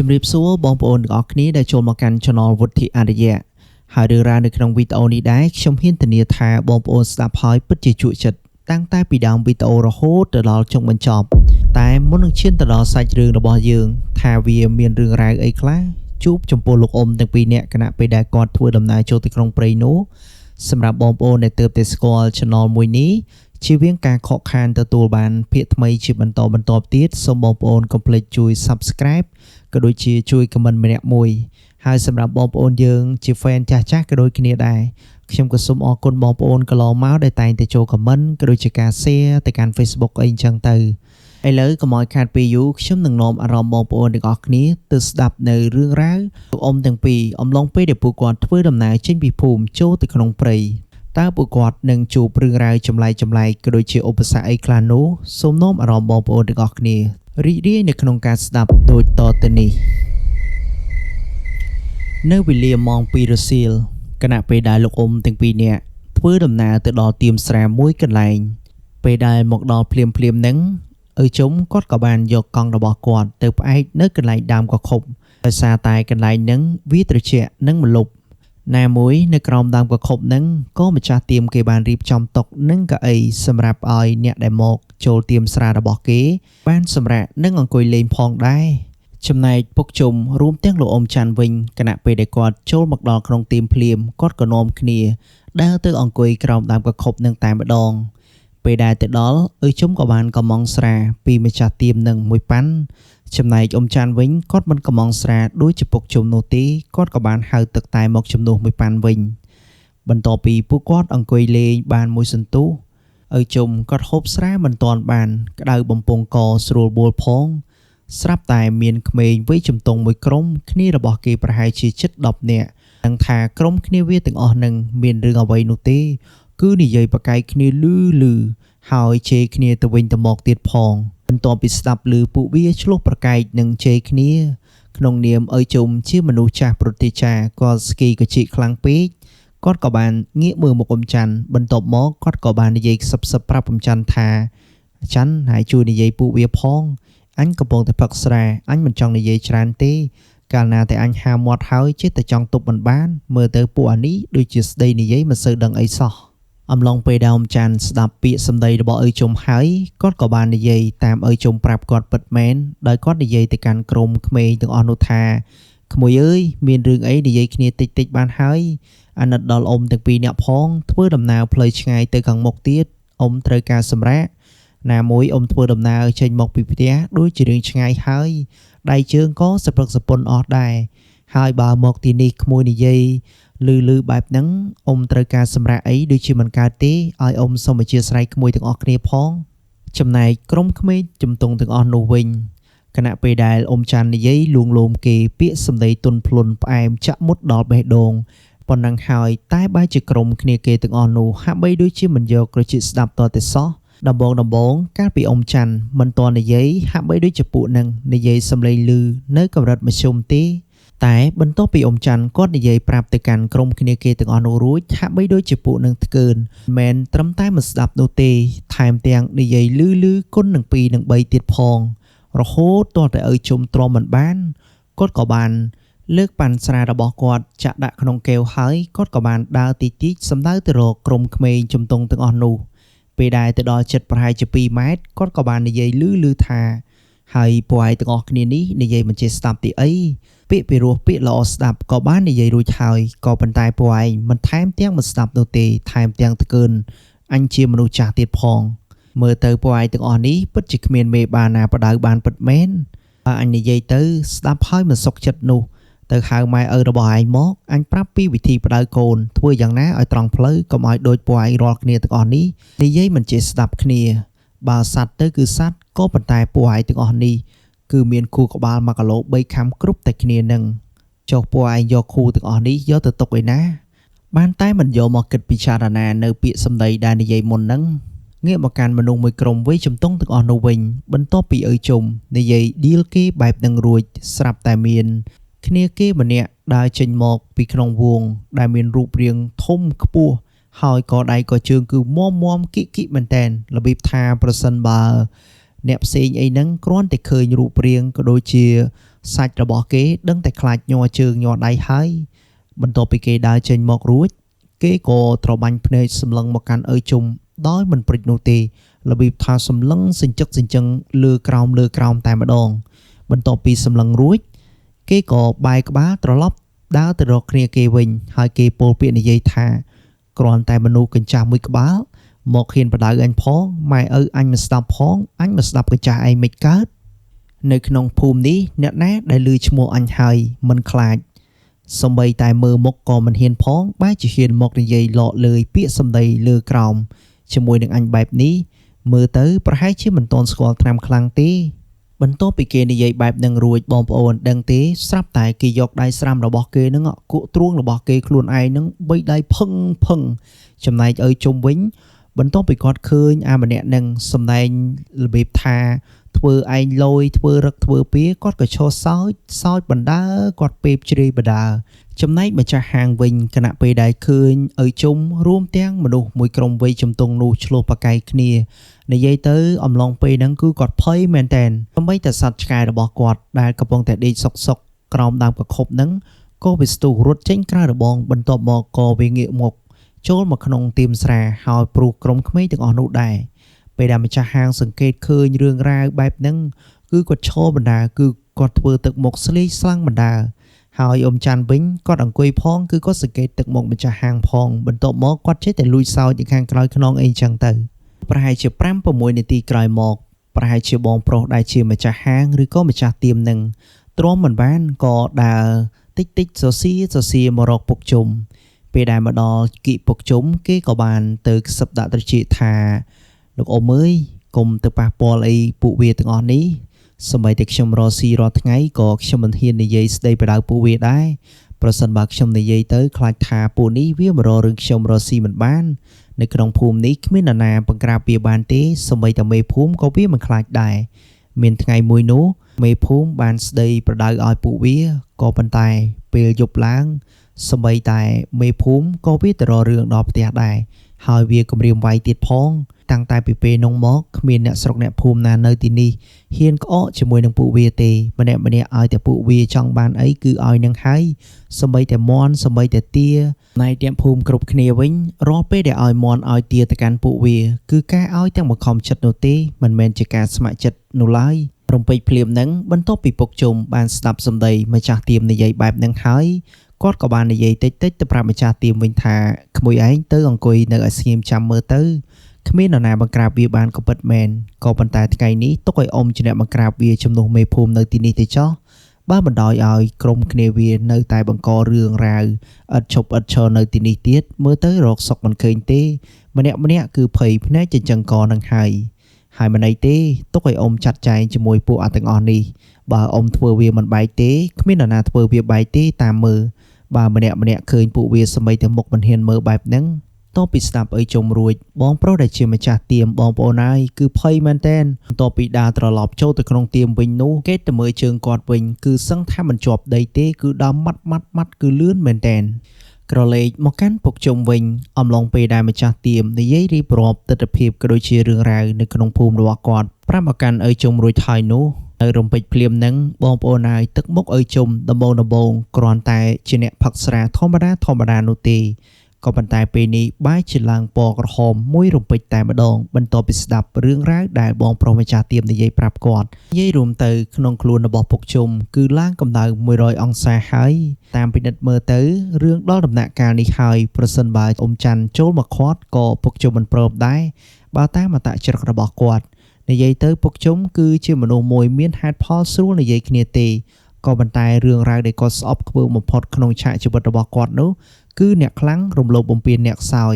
ជំរាបសួរបងប្អូនទាំងអស់គ្នាដែលចូលមកកាន់ Channel វុទ្ធិអរិយៈហើយរឿងរ៉ាវនៅក្នុងវីដេអូនេះដែរខ្ញុំហ៊ានធានាថាបងប្អូនស្ដាប់ហើយពិតជាជក់ចិត្តតាំងតែពីដើមវីដេអូរហូតទៅដល់ចុងបញ្ចប់តែមុននឹងឈានទៅដល់សាច់រឿងរបស់យើងថាវាមានរឿងរ៉ាវអីខ្លះជួបចំពោះលោកអ៊ំទាំងពីរនាក់ខណៈពេលដែលគាត់ធ្វើដំណើរចូលទៅក្នុងព្រៃនោះសម្រាប់បងប្អូនដែលទើបតែស្គាល់ Channel មួយនេះជៀសវាងការខកខានទទួលបានភាគថ្មីជាបន្តបន្ទាប់ទៀតសូមបងប្អូនកុំភ្លេចជួយ Subscribe ក៏ដូចជាជួយ Comment ម្នាក់មួយហើយសម្រាប់បងប្អូនយើងជា fan ចាស់ៗក៏ដូចគ្នាដែរខ្ញុំក៏សូមអរគុណបងប្អូនកន្លងមកដែលតែងតែចូល Comment ក៏ដូចជាការ Share ទៅកាន់ Facebook អីអញ្ចឹងទៅឥឡូវកុំឲ្យខាតពេលយូរខ្ញុំនឹងនាំអារម្មណ៍បងប្អូនទាំងអស់គ្នាទៅស្ដាប់នៅរឿងរ៉ាវលោកអ៊ំទាំងពីរអំឡុងពេលដែលពួកគាត់ធ្វើដំណើរចេញពីភូមិចូលទៅក្នុងព្រៃតើពួកគាត់នឹងជួបរឿងរ៉ាវចម្លែកៗក៏ដូចជាឧបសគ្គអីខ្លះនោះសូមនាំអារម្មណ៍បងប្អូនទាំងអស់គ្នារីករាយនៅក្នុងការស្ដាប់ដូចតទៅនេះនៅវេលាម៉ោង2រសៀលខណៈពេលដែលលោកអ៊ំទាំងពីរនាក់ធ្វើដំណើរទៅដល់ទៀមស្រាមួយកន្លែងពេលដែលមកដល់ភ្លាមៗហ្នឹងឪជុំគាត់ក៏បានយកកង់របស់គាត់ទៅផ្អែកនៅកន្លែងដើមកខុបដោយសារតែកន្លែងហ្នឹងវាត្រជាក់និងម្លប់ណាមួយនៅក្រោមដើមកខុបហ្នឹងក៏ម្ចាស់ទៀមគេបានរៀបចំតុនិងកៅអីសម្រាប់ឲ្យអ្នកដែលមកចូលទៀមស្រារបស់គេបានសម្រាកនិងអង្គុយលេងផងដែរចំណែកពុកជុំរួមទាំងលោកអ៊ំច័ន្ទវិញខណៈពេលដែលគាត់ចូលមកដល់ក្នុងទៀមភ្លាមគាត់ក៏នាំគ្នាដើរទៅអង្គុយក្រោមដើមកខុបនឹងតែម្ដងពេលដែលទៅដល់ឪជុំក៏បានកំងស្រាពីម្ចាស់ទៀមនឹងមួយប៉ាន់ចំណែកអ៊ំចាន់វិញគាត់មិនកំងស្រាដូចជាពុកជុំនោះទេគាត់ក៏បានហៅទឹកតែមកជំនួសមួយប៉ាន់វិញបន្ទាប់ពីពួកគាត់អង្គុយលេងបានមួយសន្ទុះឪជុំគាត់ហូបស្រាមិនទាន់បានក្តៅបំពង់កស្រួលបួលផងស្រាប់តែមានក្មេងវ័យជំទង់មួយក្រុមគ្នារបស់គេប្រហែលជាជិត10នាក់ដឹងថាក្រុមគ្នាវាទាំងអស់នឹងមានរឿងអ្វីនោះទេគឺនិយាយប្រកែកគ្នាលឺលឺហើយជេរគ្នាទៅវិញទៅមកទៀតផងបន្ទាប់ពីស្ដាប់ឮពួកវាឆ្លោះប្រកែកនិងជេរគ្នាក្នុងនាមឪជុំជាមនុស្សចាស់ប្រតិចាគាត់ស្គីកជីកខ្លាំងពេកគាត់ក៏បានងាកមើលមកអ៊ំច័ន្ទបន្ទាប់មកគាត់ក៏បាននិយាយខ្សឹបៗប្រាប់អ៊ំច័ន្ទថាច័ន្ទហើយជួយនិយាយពួកវាផងអញកំពុងតែផឹកស្រាអញមិនចង់និយាយច្រើនទេកាលណាតែអញហាមាត់ហើយចេះតែចង់ទប់មិនបានមើលទៅពួកអានេះដូចជាស្ដីនិយាយមិនសូវដឹងអីសោះអំឡុងពេលដែលអ៊ំច័ន្ទស្ដាប់ពាក្យសម្ដីរបស់ឪជុំហើយគាត់ក៏បាននិយាយតាមឪជុំប្រាប់គាត់ពិតមែនដោយគាត់និយាយទៅកាន់ក្រុមក្មេងទាំងអស់នោះថាក្មួយអើយមានរឿងអីនិយាយគ្នាតិចៗបានហើយអាណិតដល់អ៊ំទាំងពីរនាក់ផងធ្វើដំណើរផ្លូវឆ្ងាយទៅខាងមុខទៀតអ៊ំត្រូវការសម្រាកណាមួយអ៊ំធ្វើដំណើរចេញមកពីផ្ទះដូចជារឿងឆ្ងាយហើយដៃជើងក៏សពឹកសពន់អស់ដែរហើយបើមកទីនេះក្មួយនិយាយលឺលឺបែបហ្នឹងអ៊ំត្រូវការសម្រាកអីដូចជាមិនកើតទេឲ្យអ៊ំសូមអធិស្ឋានក្មួយទាំងអស់គ្នាផងចំណែកក្រុមក្មេងជំទង់ទាំងអស់នោះវិញខណៈពេលដែលអ៊ំច័ន្ទនិយាយលួងលោមគេពាក្យសម្ដីទន់ភ្លន់ផ្អែមចាក់មុតដល់បេះដូងប៉ុណ្ណឹងហើយតែបែរជាក្រុមគ្នាគេទាំងអស់នោះហាក់បីដូចជាមិនយកក្រចកស្ដាប់តតែសោះដំបងកាលពីអ៊ំច័ន្ទមិនទាន់និយាយហាក់បីដូចជាពួកនឹងនិយាយសំឡេងលឺនៅកម្រិតមធ្យមទេតែបន្ទាប់ពីអ៊ំច័ន្ទគាត់និយាយប្រាប់ទៅកាន់ក្រុមគ្នាគេទាំងអស់នោះរួចហាក់បីដូចជាពួកនឹងថ្កើនមិនត្រឹមតែមិនស្ដាប់នោះទេថែមទាំងនិយាយលឺលឺគុណនឹង2នឹង3ទៀតផងរហូតទាល់តែឪជុំទ្រាំមិនបានគាត់ក៏បានលើកប៉ាន់ស្រារបស់គាត់ចាក់ដាក់ក្នុងកែវហើយគាត់ក៏បានដើរតិចៗសំដៅទៅរកក្រុមក្មេងជំទង់ទាំងអស់នោះពេលដែលទៅដល់ចិត្តប្រហែលជា2ម៉ែត្រគាត់ក៏បាននិយាយលឺលឺថាហើយពួកឯងទាំងអស់គ្នានេះនិយាយមិនចេះស្ដាប់ទីអីពាក្យពីរោះពាក្យល្អស្ដាប់ក៏បាននិយាយរួចហើយក៏ប៉ុន្តែពួកឯងមិនថែមទាំងមិនស្ដាប់នោះទេថែមទាំងតកើនអញជាមនុស្សចាស់ទៀតផងមើលទៅពួកឯងទាំងអស់នេះពិតជាគ្មានមេបាណាបដៅបានពិតមែនបើអញនិយាយទៅស្ដាប់ហើយមិនសុខចិត្តនោះទៅហៅម៉ែឪរបស់ឯងមកអញប្រាប់ពីវិធីបដៅកូនធ្វើយ៉ាងណាឲ្យត្រង់ផ្លូវកុំឲ្យដូចពួកឯងរាល់គ្នាទាំងអស់នេះនិយាយមិនចេះស្ដាប់គ្នាបើសัตว์ទៅគឺសัตว์ក៏ប៉ុន្តែពួកឯងទាំងអស់នេះគឺមានខួរក្បាល1គីឡូ3ខាំគ្រប់តែគ្នានឹងចុះពួកឯងយកខួរទាំងអស់នេះយកទៅទុកឯណាបានតែមិនយកមកគិតពិចារណានៅពាក្យសម្ដីដែលនិយាយមុននឹងងាកមកកាន់មនុស្សមួយក្រុមវ័យជំទង់ទាំងអស់នោះវិញបន្ទាប់ពីឪជុំនិយាយឌីលគេបែបនឹងរួចស្រាប់តែមានគ្នាគេម្នាក់ដើរចេញមកពីក្នុងវងដែលមានរូបរាងធំខ្ពស់ហើយក៏ដៃក៏ជើងគឺមាំៗគិគិមែនតែនរបៀបថាប្រសិនបើអ្នកផ្សេងអីហ្នឹងគ្រាន់តែឃើញរូបរាងក៏ដូចជា សាច់របស់គេដឹងតែខ្លាចញ័រជើងញ័រដៃហើយបន្ទាប់ពីគេដើរចេញមករួចគេក៏ត្របាញ់ភ្នែកសម្លឹងមកកាន់ឪជុំដោយមិនព្រិចនោះទេរបៀបថាសម្លឹងសញ្ជឹកសញ្ជឹងលើក្រោមលើក្រោមតែម្ដងបន្ទាប់ពីសម្លឹងរួចគេក៏បែរក្បាលត្រឡប់ដើរទៅរកគ្នាគេវិញហើយគេពោលពាក្យនិយាយថាគ្រាន់តែមនុស្សកញ្ចាស់មួយក្បាលមកហ៊ានបដៅអញផងម៉ែឪអញមិនស្ដាប់ផងអញមិនស្ដាប់កញ្ចាស់ឯងមិនកើតនៅក្នុងភូមិនេះអ្នកណាដែលឮឈ្មោះអញហើយមិនខ្លាចសូម្បីតែមើលមុខក៏មិនហ៊ានផងបែរជាហ៊ានមកនិយាយលកលើយពាក្យសម្ដីលើក្រោមជាមួយនឹងអញបែបនេះមើលទៅប្រហែលជាមិនទាន់ស្គាល់ថ្នាំខ្លាំងទេបន្ទាប់ពីគេនិយាយបែបនឹងរួចបងប្អូនដឹងទេស្រាប់តែគេយកដៃស្រាំរបស់គេនឹងគក់ទ្រូងរបស់គេខ្លួនឯងនឹងបីដៃផឹងផឹងចំណែកឲ្យជុំវិញបន្ទាប់ពីគាត់ឃើញអាម្នាក់នឹងសម្ដែងរបៀបថាធ្វើឯងលយធ្វើរឹកធ្វើពៀគាត់ក៏ឈរសើចសើចបណ្ដើគាត់ពេបជ្រាយបណ្ដើចំណែកម្ចាស់ហាងវិញគណៈពេលដែលឃើញឪជុំរួមទាំងមនុស្សមួយក្រុមវ័យជំទង់នោះឆ្លោះប្រកែកគ្នានិយាយទៅអំឡុងពេលហ្នឹងគឺគាត់ភ័យមែនតែនសូម្បីតែសត្វឆ្កែរបស់គាត់ដែលកំពុងតែដេកសុកសុកក្រោមដើមកខុបហ្នឹងក៏វាស្ទុះរត់ចេញក្រៅរបងបន្ទាប់មកក៏វាងាកមកចូលមកក្នុងទៀមស្រាហើយព្រុសក្រុមក្មេងទាំងអស់នោះដែរពេលដែលម្ចាស់ហាងសង្កេតឃើញរឿងរ៉ាវបែបហ្នឹងគឺគាត់ឈរបណ្ដាគឺគាត់ធ្វើទឹកមុខស្លេកស្លាំងបណ្ដាហើយអ៊ំច័ន្ទវិញគាត់អង្គុយផងគឺគាត់សង្កេតទឹកមុខម្ចាស់ហាងផងបន្ទាប់មកគាត់ចេះតែលួចសើចនៅខាងក្រោយខ្នងអីចឹងទៅប្រហែលជា5-6នាទីក្រោយមកប្រហែលជាបងប្រុសដែលជាម្ចាស់ហាងឬក៏ម្ចាស់ទៀមនឹងទ្រាំមិនបានក៏ដើរតិចតិចសសៀសសៀមករកពុកជុំពេលដែលមកដល់គីពុកជុំគេក៏បានទៅខ្សឹបដាក់ត្រចៀកថាលោកអ៊ំអើយកុំទៅប៉ះពាល់អីពួកវាទាំងអស់នេះសូម្បីតែខ្ញុំរកស៊ីរាល់ថ្ងៃក៏ខ្ញុំមិនហ៊ាននិយាយស្ដីបដៅពួកវាដែរប្រសិនបើខ្ញុំនិយាយទៅខ្លាចថាពួកនេះវាមករករឿងខ្ញុំរកស៊ីមិនបាននៅក្នុងភូមិនេះគ្មាននរណាបង្ក្រាបវាបានទេសូម្បីតែមេភូមិក៏វាមិនខ្លាចដែរមានថ្ងៃមួយនោះមេភូមិបានស្ដីប្រដៅឲ្យពួកវាក៏ប៉ុន្តែពេលយប់ឡើងសូម្បីតែមេភូមិក៏វាទៅរករឿងដល់ផ្ទះដែរហើយវាគំរាមវាយទៀតផងតាំងតែពីពេលនោះមកគ្មានអ្នកស្រុកអ្នកភូមិណានៅទីនេះហ៊ានក្អកជាមួយនឹងពួកវាទេម្នាក់ម្នាក់ឲ្យតែពួកវាចង់បានអីគឺឲ្យនឹងហើយសូម្បីតែមន់សូម្បីតែទាណៃអ្នកភូមិគ្រប់គ្នាវិញរាល់ពេលដែលឲ្យមន់ឲ្យទាទៅកាន់ពួកវាគឺការឲ្យទាំងបង្ខំចិត្តនោះទេមិនមែនជាការស្ម័គ្រចិត្តនោះឡើយរំពេចភ្លាមនឹងបន្ទាប់ពីពុកជុំបានស្ដាប់សម្ដីម្ចាស់ទៀមនិយាយបែបនឹងហើយគាត់ក៏បាននិយាយតិចតិចទៅប្រាប់ម្ចាស់ទៀមវិញថាក្មួយឯងទៅអង្គុយនៅឲ្យស្ងៀមចាំមើលទៅគ្មាននរណាបង្ក្រាបវាបានក៏ពិតមែនក៏ប៉ុន្តែថ្ងៃនេះទុកឲ្យអ៊ំជាអ្នកបង្ក្រាបវាជំនួសមេភូមិនៅទីនេះទេចោះបើបណ្ដោយឲ្យក្រុមគ្នាវានៅតែបង្ករឿងរ៉ាវឥតឈប់ឥតឈរនៅទីនេះទៀតមើលទៅរកសុកមិនឃើញទេម្នាក់ម្នាក់គឺភ័យភ្នែកចិញ្ចឹងកនឹងហើយហើយមិនអីទេទុកឲ្យអ៊ំចាត់ចែងជាមួយពួកអាទាំងអស់នេះបើអ៊ំធ្វើវាមិនបែកទេគ្មាននរណាធ្វើវាបែកទេតាមមើលបើម្នាក់ម្នាក់ឃើញពួកវាសម្បីតែមុខមិនហ៊ានមើលបែបហ្នឹងតបពីស្ដាប់អីជុំរួចបងប្រុសដែលជាម្ចាស់ទៀមបងប្អូនហើយគឺភ័យមែនតែនបន្ទាប់ពីដើរត្រឡប់ចូលទៅក្នុងទៀមវិញនោះគេទៅមើលជើងគាត់វិញគឺសឹងថាមិនជាប់ដីទេគឺដើរម៉ាត់ម៉ាត់ម៉ាត់គឺលឿនមែនតែនក្រឡេកមកកាន់ពុកជុំវិញអំឡុងពេលដែលម្ចាស់ទៀមនិយាយរៀបរាប់ទិដ្ឋភាពក៏ដូចជារឿងរ៉ាវនៅក្នុងភូមិរបស់គាត់ប្រាប់មកកាន់ឪជុំរួចហើយនោះនៅរំពេចភ្លាមនឹងបងប្អូនហើយទឹកមុខឪជុំដំបងគ្រាន់តែជាអ្នកផឹកស្រាធម្មតានោះទេក៏ប៉ុន្តែពេលនេះបែរជាឡើងពណ៌ក្រហមមួយរំពេចតែម្ដងបន្ទាប់ពីស្ដាប់រឿងរ៉ាវដែលបងប្រុសម្ចាស់ទៀមនិយាយប្រាប់គាត់និយាយរួមទៅក្នុងខ្លួនរបស់ពុកជុំគឺឡើងកម្ដៅ100អង្សាហើយតាមពិនិត្យមើលទៅរឿងដល់ដំណាក់កាលនេះហើយប្រសិនបើអ៊ំច័ន្ទចូលមកខាត់ក៏ពុកជុំមិនព្រមដែរបើតាមអត្តចរិតរបស់គាត់និយាយទៅពុកជុំគឺជាមនុស្សមួយមានហេតុផលស្រួលនិយាយគ្នាទេក៏ប៉ុន្តែរឿងរ៉ាវដែលគាត់ស្អប់ខ្ពើមបំផុតក្នុងឆាកជីវិតរបស់គាត់នោះគឺអ្នកខ្លាំងរំលោភបំពានអ្នកខ្សោយ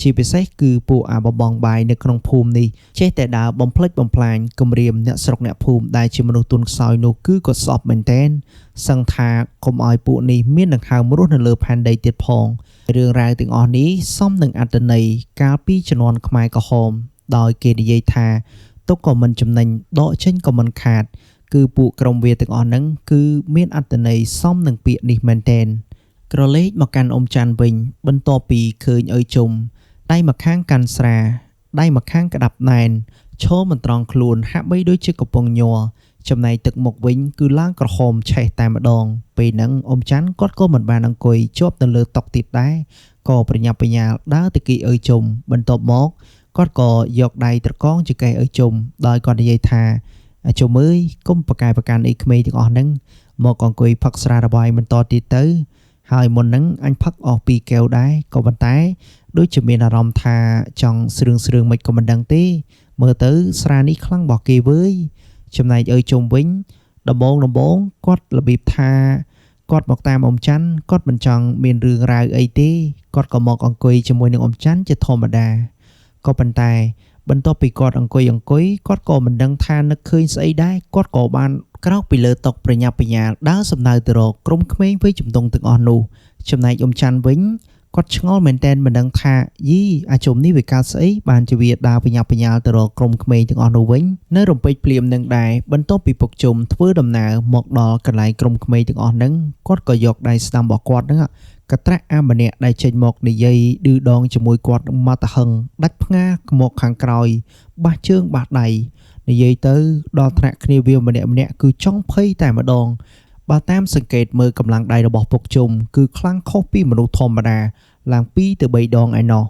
ជាពិសេសគឺពួកអាបបងបាយនៅក្នុងភូមិនេះចេះតែដើរបំផ្លិចបំផ្លាញគំរាមអ្នកស្រុកអ្នកភូមិដែលជាមនុស្សទន់ខ្សោយនោះគឺគាត់ស្អប់មែនទែនសឹងថាកុំឲ្យពួកនេះមានដង្ហើមរស់នៅលើផែនដីទៀតផងរឿងរ៉ាវទាំងអស់នេះសមនឹងអត្ថន័យកាលពីជំនាន់ខ្មែរក្រហមដោយគេនិយាយថាទុកក៏មិនចំណេញដកចេញក៏មិនខាតគឺពួកក្រុមវាទាំងអស់ហ្នឹងគឺមានអត្ថន័យសមនឹងពាក្យនេះមែនទែនក្រឡេកមកកាន់អ៊ំច័ន្ទវិញបន្ទាប់ពីឃើញឪជុំដៃម្ខាងកាន់ស្រាដៃម្ខាងក្តាប់ណែនឈរមិនត្រង់ខ្លួនហាក់បីដូចជាកំពុងញ័រ ចំណែកទឹកមុខវិញគឺឡើងក្រហមឆេះតែម្ដងពេលហ្នឹងអ៊ំច័ន្ទគាត់ក៏មិនបានអង្គុយជាប់នៅលើតុទៀតដែរក៏ប្រញាប់ប្រញាល់ដើរទៅគីឪជុំបន្ទាប់មកគាត់ក៏យកដៃត្រកងចង្កេះឪជុំដោយគាត់និយាយថាអាជុំអើយកុំប្រកែប្រកាន់អីក្មេងទាំងអស់ហ្នឹងមកអង្គុយផឹកស្រារបាយបន្តទៀតទៅហើយមុនហ្នឹងអញផឹកអស់2កែវដែរក៏ប៉ុន្តែដូចជាមានអារម្មណ៍ថាចង់ស្រឿងមិនក៏មិនដឹងទេមើលទៅស្រានេះខ្លាំងរបស់គេវើយចំណែកឪជុំវិញដំបងគាត់របៀបថាគាត់មកតាមអ៊ំច័ន្ទគាត់មិនចង់មានរឿងរ៉ាវអីទេគាត់ក៏មកអង្គុយជាមួយនឹងអ៊ំច័ន្ទជាធម្មតាក៏ប៉ុន្តែបន្ទាប់ពីគាត់អង្គុយគាត់ក៏មិនដឹងថានឹកឃើញស្អីដែរគាត់ក៏បានក្រោកពីលើតុប្រញាប់ប្រញាល់ដើរសំដៅទៅរកក្រុមក្មេងវ័យជំទង់ទាំងអស់នោះចំណែកអ៊ំច័ន្ទវិញគាត់ឆ្ងល់មែនទែនមិនដឹងថាយីអាជុំនេះវាកើតស្អីបានជាវាដើរប្រញាប់ប្រញាល់ទៅរកក្រុមក្មេងទាំងអស់នោះវិញនៅរំពេចភ្លាមនឹងដែរបន្ទាប់ពីពុកជុំធ្វើដំណើរមកដល់កន្លែងក្រុមក្មេងទាំងអស់ហ្នឹងគាត់ក៏យកដៃស្ដាំរបស់គាត់ហ្នឹងកត្រាក់អាម្នាក់ដែលចេញមកនិយាយឌឺដងជាមួយគាត់មកតហឹងដាច់ផ្ងាមកខាងក្រោយបាសជើងបាសដៃនិយាយទៅដល់ថ្នាក់គ្នាវាម្នាក់គឺចង់ភ័យតែម្ដងបើតាមសង្កេតមើលកម្លាំងដៃរបស់ពុកជុំគឺខ្លាំងខុសពីមនុស្សធម្មតាឡើង2ទៅ3ដងឯណោះ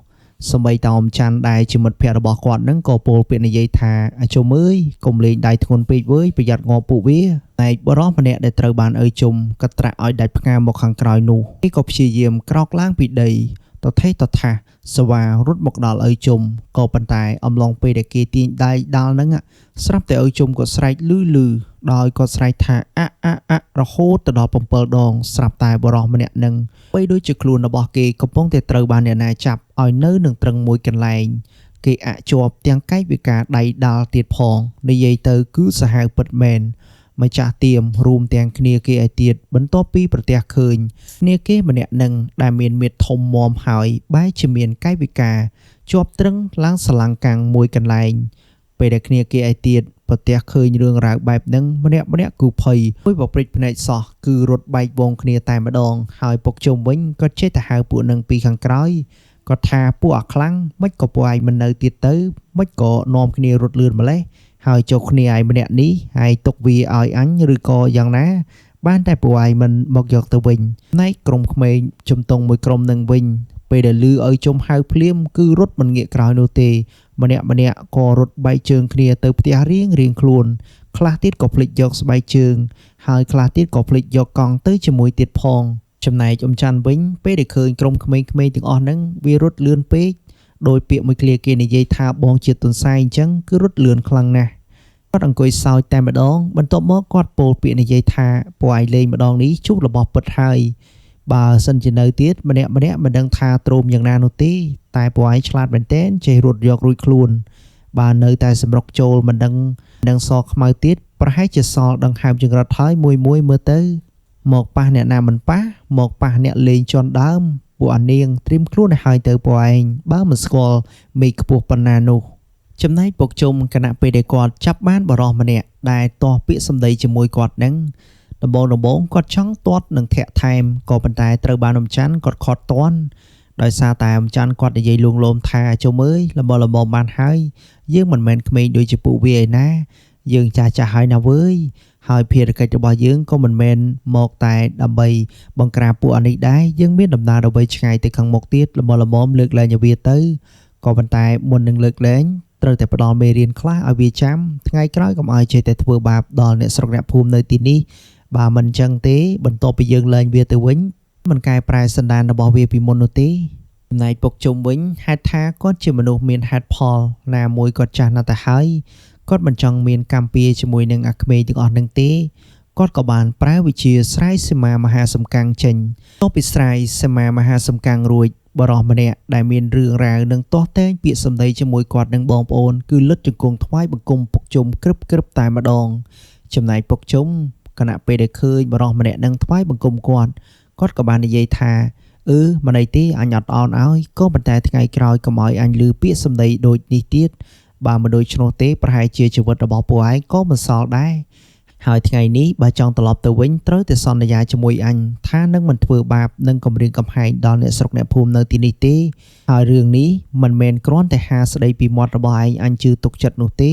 សម្បីតអមច័ន្ទដែលជាមិត្តភក្តិរបស់គាត់នឹងក៏ពោលពាក្យនិយាយថាអាជុំអើយកុំលេងដៃធ្ងន់ពេកវើយប្រយ័ត្នងាប់ពួកវាតែបរិសម្នាក់ដែលត្រូវបានឪជុំកត្រាក់ឲ្យដាច់ផ្ងាមកខាងក្រោយនោះគេក៏ព្យាយាមក្រោកឡើងពីដីតថេតថាសវ៉ារត់មកដល់ឪជុំក៏ប៉ុន្តែអំឡុងពេលដែលគេទាញដៃដល់ហ្នឹងស្រាប់តែឪជុំក៏ស្រែកលឺលឺដោយគាត់ស្រែកថាអាក់អាក់អាក់រហូតទៅដល់7ដងស្រាប់តែបរិសម្នាក់នឹងបីដូចជាខ្លួនរបស់គេកំពុងតែត្រូវបានអ្នកណាចាប់ឲ្យនៅនឹងត្រឹងមួយកន្លែងគេអាក់ជាប់ទាំងកាយវិការដៃដាល់ទៀតផងនិយាយទៅគឺសាហាវពិតមែនម្ចាស់ទៀមរួមទាំងគ្នាគេឲ្យទៀតបន្ទាប់ពីប្រទះឃើញគ្នាគេម្នាក់នឹងដែលមានមាឌធំមាំហើយបែរជាមានកាយវិការជាប់ត្រឹងឡើងសលាំងកាំងមួយកន្លែងពេលដែលគ្នាគេឲ្យទៀតប្រទះឃើញរឿងរ៉ាវបែបហ្នឹងម្នាក់គឺភ័យមួយបព្រិចភ្នែកសោះគឺរត់បែកវងគ្នាតែម្ដងហើយពុកជុំវិញក៏ចេះតែហៅពួកនឹងពីខាងក្រោយគាត់ថាពួកអាខ្លាំងមិនក៏ពួកឯងមិននៅទៀតទៅមិនក៏នាំគ្នារត់លឿនម្លេះហើយចុះគ្នាឯងម្នាក់នេះហើយទុកវាឲ្យអញឬក៏យ៉ាងណាបានតែពួកឯងមិនមកយកទៅវិញណែក្រុមក្មេងជំទង់មួយក្រុមនឹងវិញពេលដែលលឺឲ្យជុំហៅភ្លាមគឺរត់មិនងាកក្រោយនោះទេម្នាក់ក៏រត់បែកជើងគ្នាទៅផ្ទះរៀងខ្លួនខ្លះទៀតក៏ភ្លេចយកស្បែកជើងហើយខ្លះទៀតក៏ភ្លេចយកកង់ទៅជាមួយទៀតផងចំណែកអ៊ំច័ន្ទវិញពេលដែលឃើញក្រុមក្មេងៗទាំងអស់ហ្នឹងវារត់លឿនពេកដោយពាក្យមួយឃ្លាគេនិយាយថាបងជាទុនសាយអញ្ចឹងគឺរត់លឿនខ្លាំងណាស់គាត់អង្គុយសើចតែម្ដងបន្ទាប់មកគាត់ពោលពាក្យនិយាយថាពួកឯងលេងម្ដងនេះជួបរបស់ពិតហើយបើសិនជានៅទៀតម្នាក់មិនដឹងថាទ្រោមយ៉ាងណានោះទេតែពួកឯងឆ្លាតមែនទែនចេះរត់យករួចខ្លួនបើនៅតែសម្រុកចូលមិនដឹងសខ្មៅទៀតប្រហែលជាសល់ដង្ហើមចង្រិតហើយមួយមើលទៅមកប៉ះអ្នកណាមិនប៉ះមកប៉ះអ្នកលេងជន់ដើមពួកអានាងត្រៀមខ្លួនឲ្យហើយទៅពួកឯងបើមិនស្គាល់មេឃខ្ពស់ប៉ុណ្ណានោះចំណែកពុកជុំគណៈពេលដែលគាត់ចាប់បានបរិសម្នាក់ដែលទាស់ពាក្យសម្ដីជាមួយគាត់នឹងដំបងគាត់ចង់ទាត់នឹងធាក់ថែមក៏ប៉ុន្តែត្រូវបានអ៊ំច័ន្ទគាត់ខត់ទាន់ដោយសារតែអ៊ំច័ន្ទគាត់និយាយលួងលោមថាជុំអើយល្មមបានហើយយើងមិនមែនក្មេងដូចជាពួកវាឯណាយើងចាស់ហើយណាវើយហើយភារកិច្ចរបស់យើងក៏មិនមែនមកតែដើម្បីបង្ក្រាបពួកអានេះដែរយើងមានដំណើរដើម្បីឆ្ងាយទៅខាងមុខទៀតល្មមលើកលែងឲ្យវាទៅក៏ប៉ុន្តែមុននឹងលើកលែងត្រូវតែផ្ដល់មេរៀនខ្លះឲ្យវាចាំថ្ងៃក្រោយកុំឲ្យចេះតែធ្វើបាបដល់អ្នកស្រុកអ្នកភូមិនៅទីនេះបើមិនចឹងទេបន្ទាប់ពីយើងលែងវាទៅវិញមិនកែប្រែសន្តានរបស់វាពីមុននោះទេចំណែកពុកជុំវិញហេតុថាគាត់ជាមនុស្សមានហេតុផលណាមួយគាត់ចាស់ណាស់ទៅហើយគាត់មិនចង់មានកម្មពៀជាមួយនឹងអាក្មេងទាំងអស់នឹងទេគាត់ក៏បានប្រើវិជាស្រ័យសីមាមហាសំកាំងចេញតបពីស្រ័យសីមាមហាសំកាំងរួចបរិសម្នាក់ដែលមានរឿងរ៉ាវនឹងទាស់តែងពាក្យសម្ដីជាមួយគាត់នឹងបងប្អូនគឺលុតជង្គង់ថ្វាយបង្គំពុកជុំក្រឹបតែម្ដងចំណែកពុកជុំគណៈពេលដែលឃើញបរិសម្នាក់នឹងថ្វាយបង្គំគាត់ក៏បាននិយាយថាមិនអីទេអញអត់អោនឲ្យក៏ប៉ុន្តែថ្ងៃក្រោយកុំឲ្យអញឮពាក្យសម្ដីដូចនេះទៀតបើមិនដូច្នោះទេប្រហែលជាជីវិតរបស់ពួកឯងក៏មិនសល់ដែរហើយថ្ងៃនេះបើចង់ត្រឡប់ទៅវិញត្រូវតែសន្យាជាមួយអញថានឹងមិនធ្វើបាបនិងគំរាមកំហែងដល់អ្នកស្រុកអ្នកភូមិនៅទីនេះទេហើយរឿងនេះមិនមែនគ្រាន់តែហាស្ដីពីមាត់របស់ឯងអញជឿទុកចិត្តនោះទេ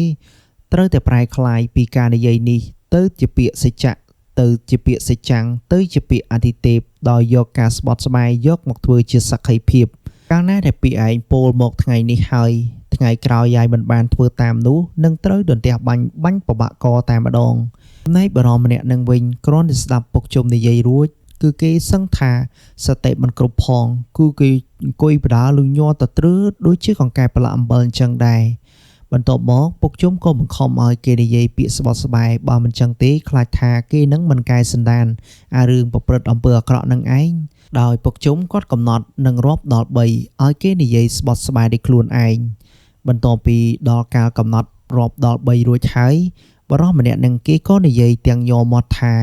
ត្រូវតែប្រែក្លាយពីការនិយាយនេះ ទៅជាពាក្យសច្ចៈទៅជាពាក្យសច្ចំទៅជាពាក្យអាទិទេពដោយយកការស្បត់ស្បែយកមកធ្វើជាសក្ខីភាពកាលណាដែលពាក្យឯងពោលមកថ្ងៃនេះហើយថ្ងៃក្រោយយាយមិនបានធ្វើតាមនោះនឹងត្រូវដន្ទះបាញ់បាញ់ប្របាក់កតែម្ដងចំណែកបរមម្នាក់នឹងវិញគ្រាន់តែស្ដាប់ពុកជុំនិយាយរួចគឺគេសឹងថាសតិមិនគ្រប់ផងគឺគេអង្គុយបដាលញ័រតត្រើដូចជាកង្កែប្រឡាក់អំបិលអញ្ចឹងដែរបន្ទាប់មកពុកជុំក៏បង្ខំឲ្យគេនិយាយពាក្យស្បត់ស្បែបើមិនចឹងទេខ្លាចថាគេនឹងមិនកែសន្តានអារឿងប្រព្រឹត្តអំពើអាក្រក់នឹងឯងដោយពុកជុំគាត់កំណត់នឹងរាប់ដល់3ឲ្យគេនិយាយស្បត់ស្បែដោយខ្លួនឯងបន្ទាប់ពីដល់កាលកំណត់រាប់ដល់3រួចហើយបរិសម្នាក់នឹងគេក៏និយាយទាំងញ័រមាត់ថា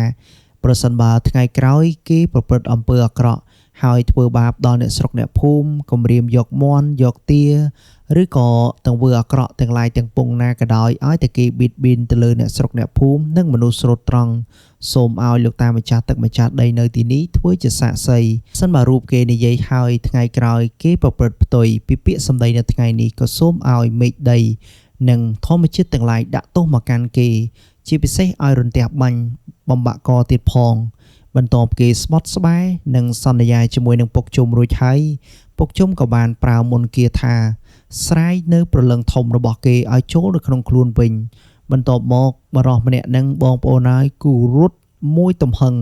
ប្រសិនបើថ្ងៃក្រោយគេប្រព្រឹត្តអំពើអាក្រក់ហើយធ្វើបាបដល់អ្នកស្រុកអ្នកភូមិគំរាមយកមាន់យកទាឬក៏ទង្វើអាក្រក់ទាំងឡាយទាំងពងណាក៏ដោយឲ្យតែគេបៀតបៀនទៅលើអ្នកស្រុកអ្នកភូមិនិងមនុស្សស្រូតត្រង់សូមឲ្យលោកតាម្ចាស់ទឹកម្ចាស់ដីនៅទីនេះធ្វើជាសាក្សីសិនបើរូបគេនិយាយហើយថ្ងៃក្រោយគេប្រព្រឹត្តផ្ទុយពីពាក្យសម្ដីនៅថ្ងៃនេះក៏សូមឲ្យមេឃដីនិងធម្មជាតិទាំងឡាយដាក់ទោសមកកាន់គេជាពិសេសឲ្យរន្ទះបាញ់បំបាក់កទៀតផងបន្ទាប់គេស្បត់ស្បែនិងសន្យាជាមួយនឹងពុកជុំរួចហើយពុកជុំក៏បានប្រើមន្តគាថាស្រាយនៅព្រលឹងធំរបស់គេឲ្យចូលនៅក្នុងខ្លួនវិញបន្ទាប់មកបរោះម្នាក់នឹងបងប្អូនហើយគូរត់មួយទំហឹង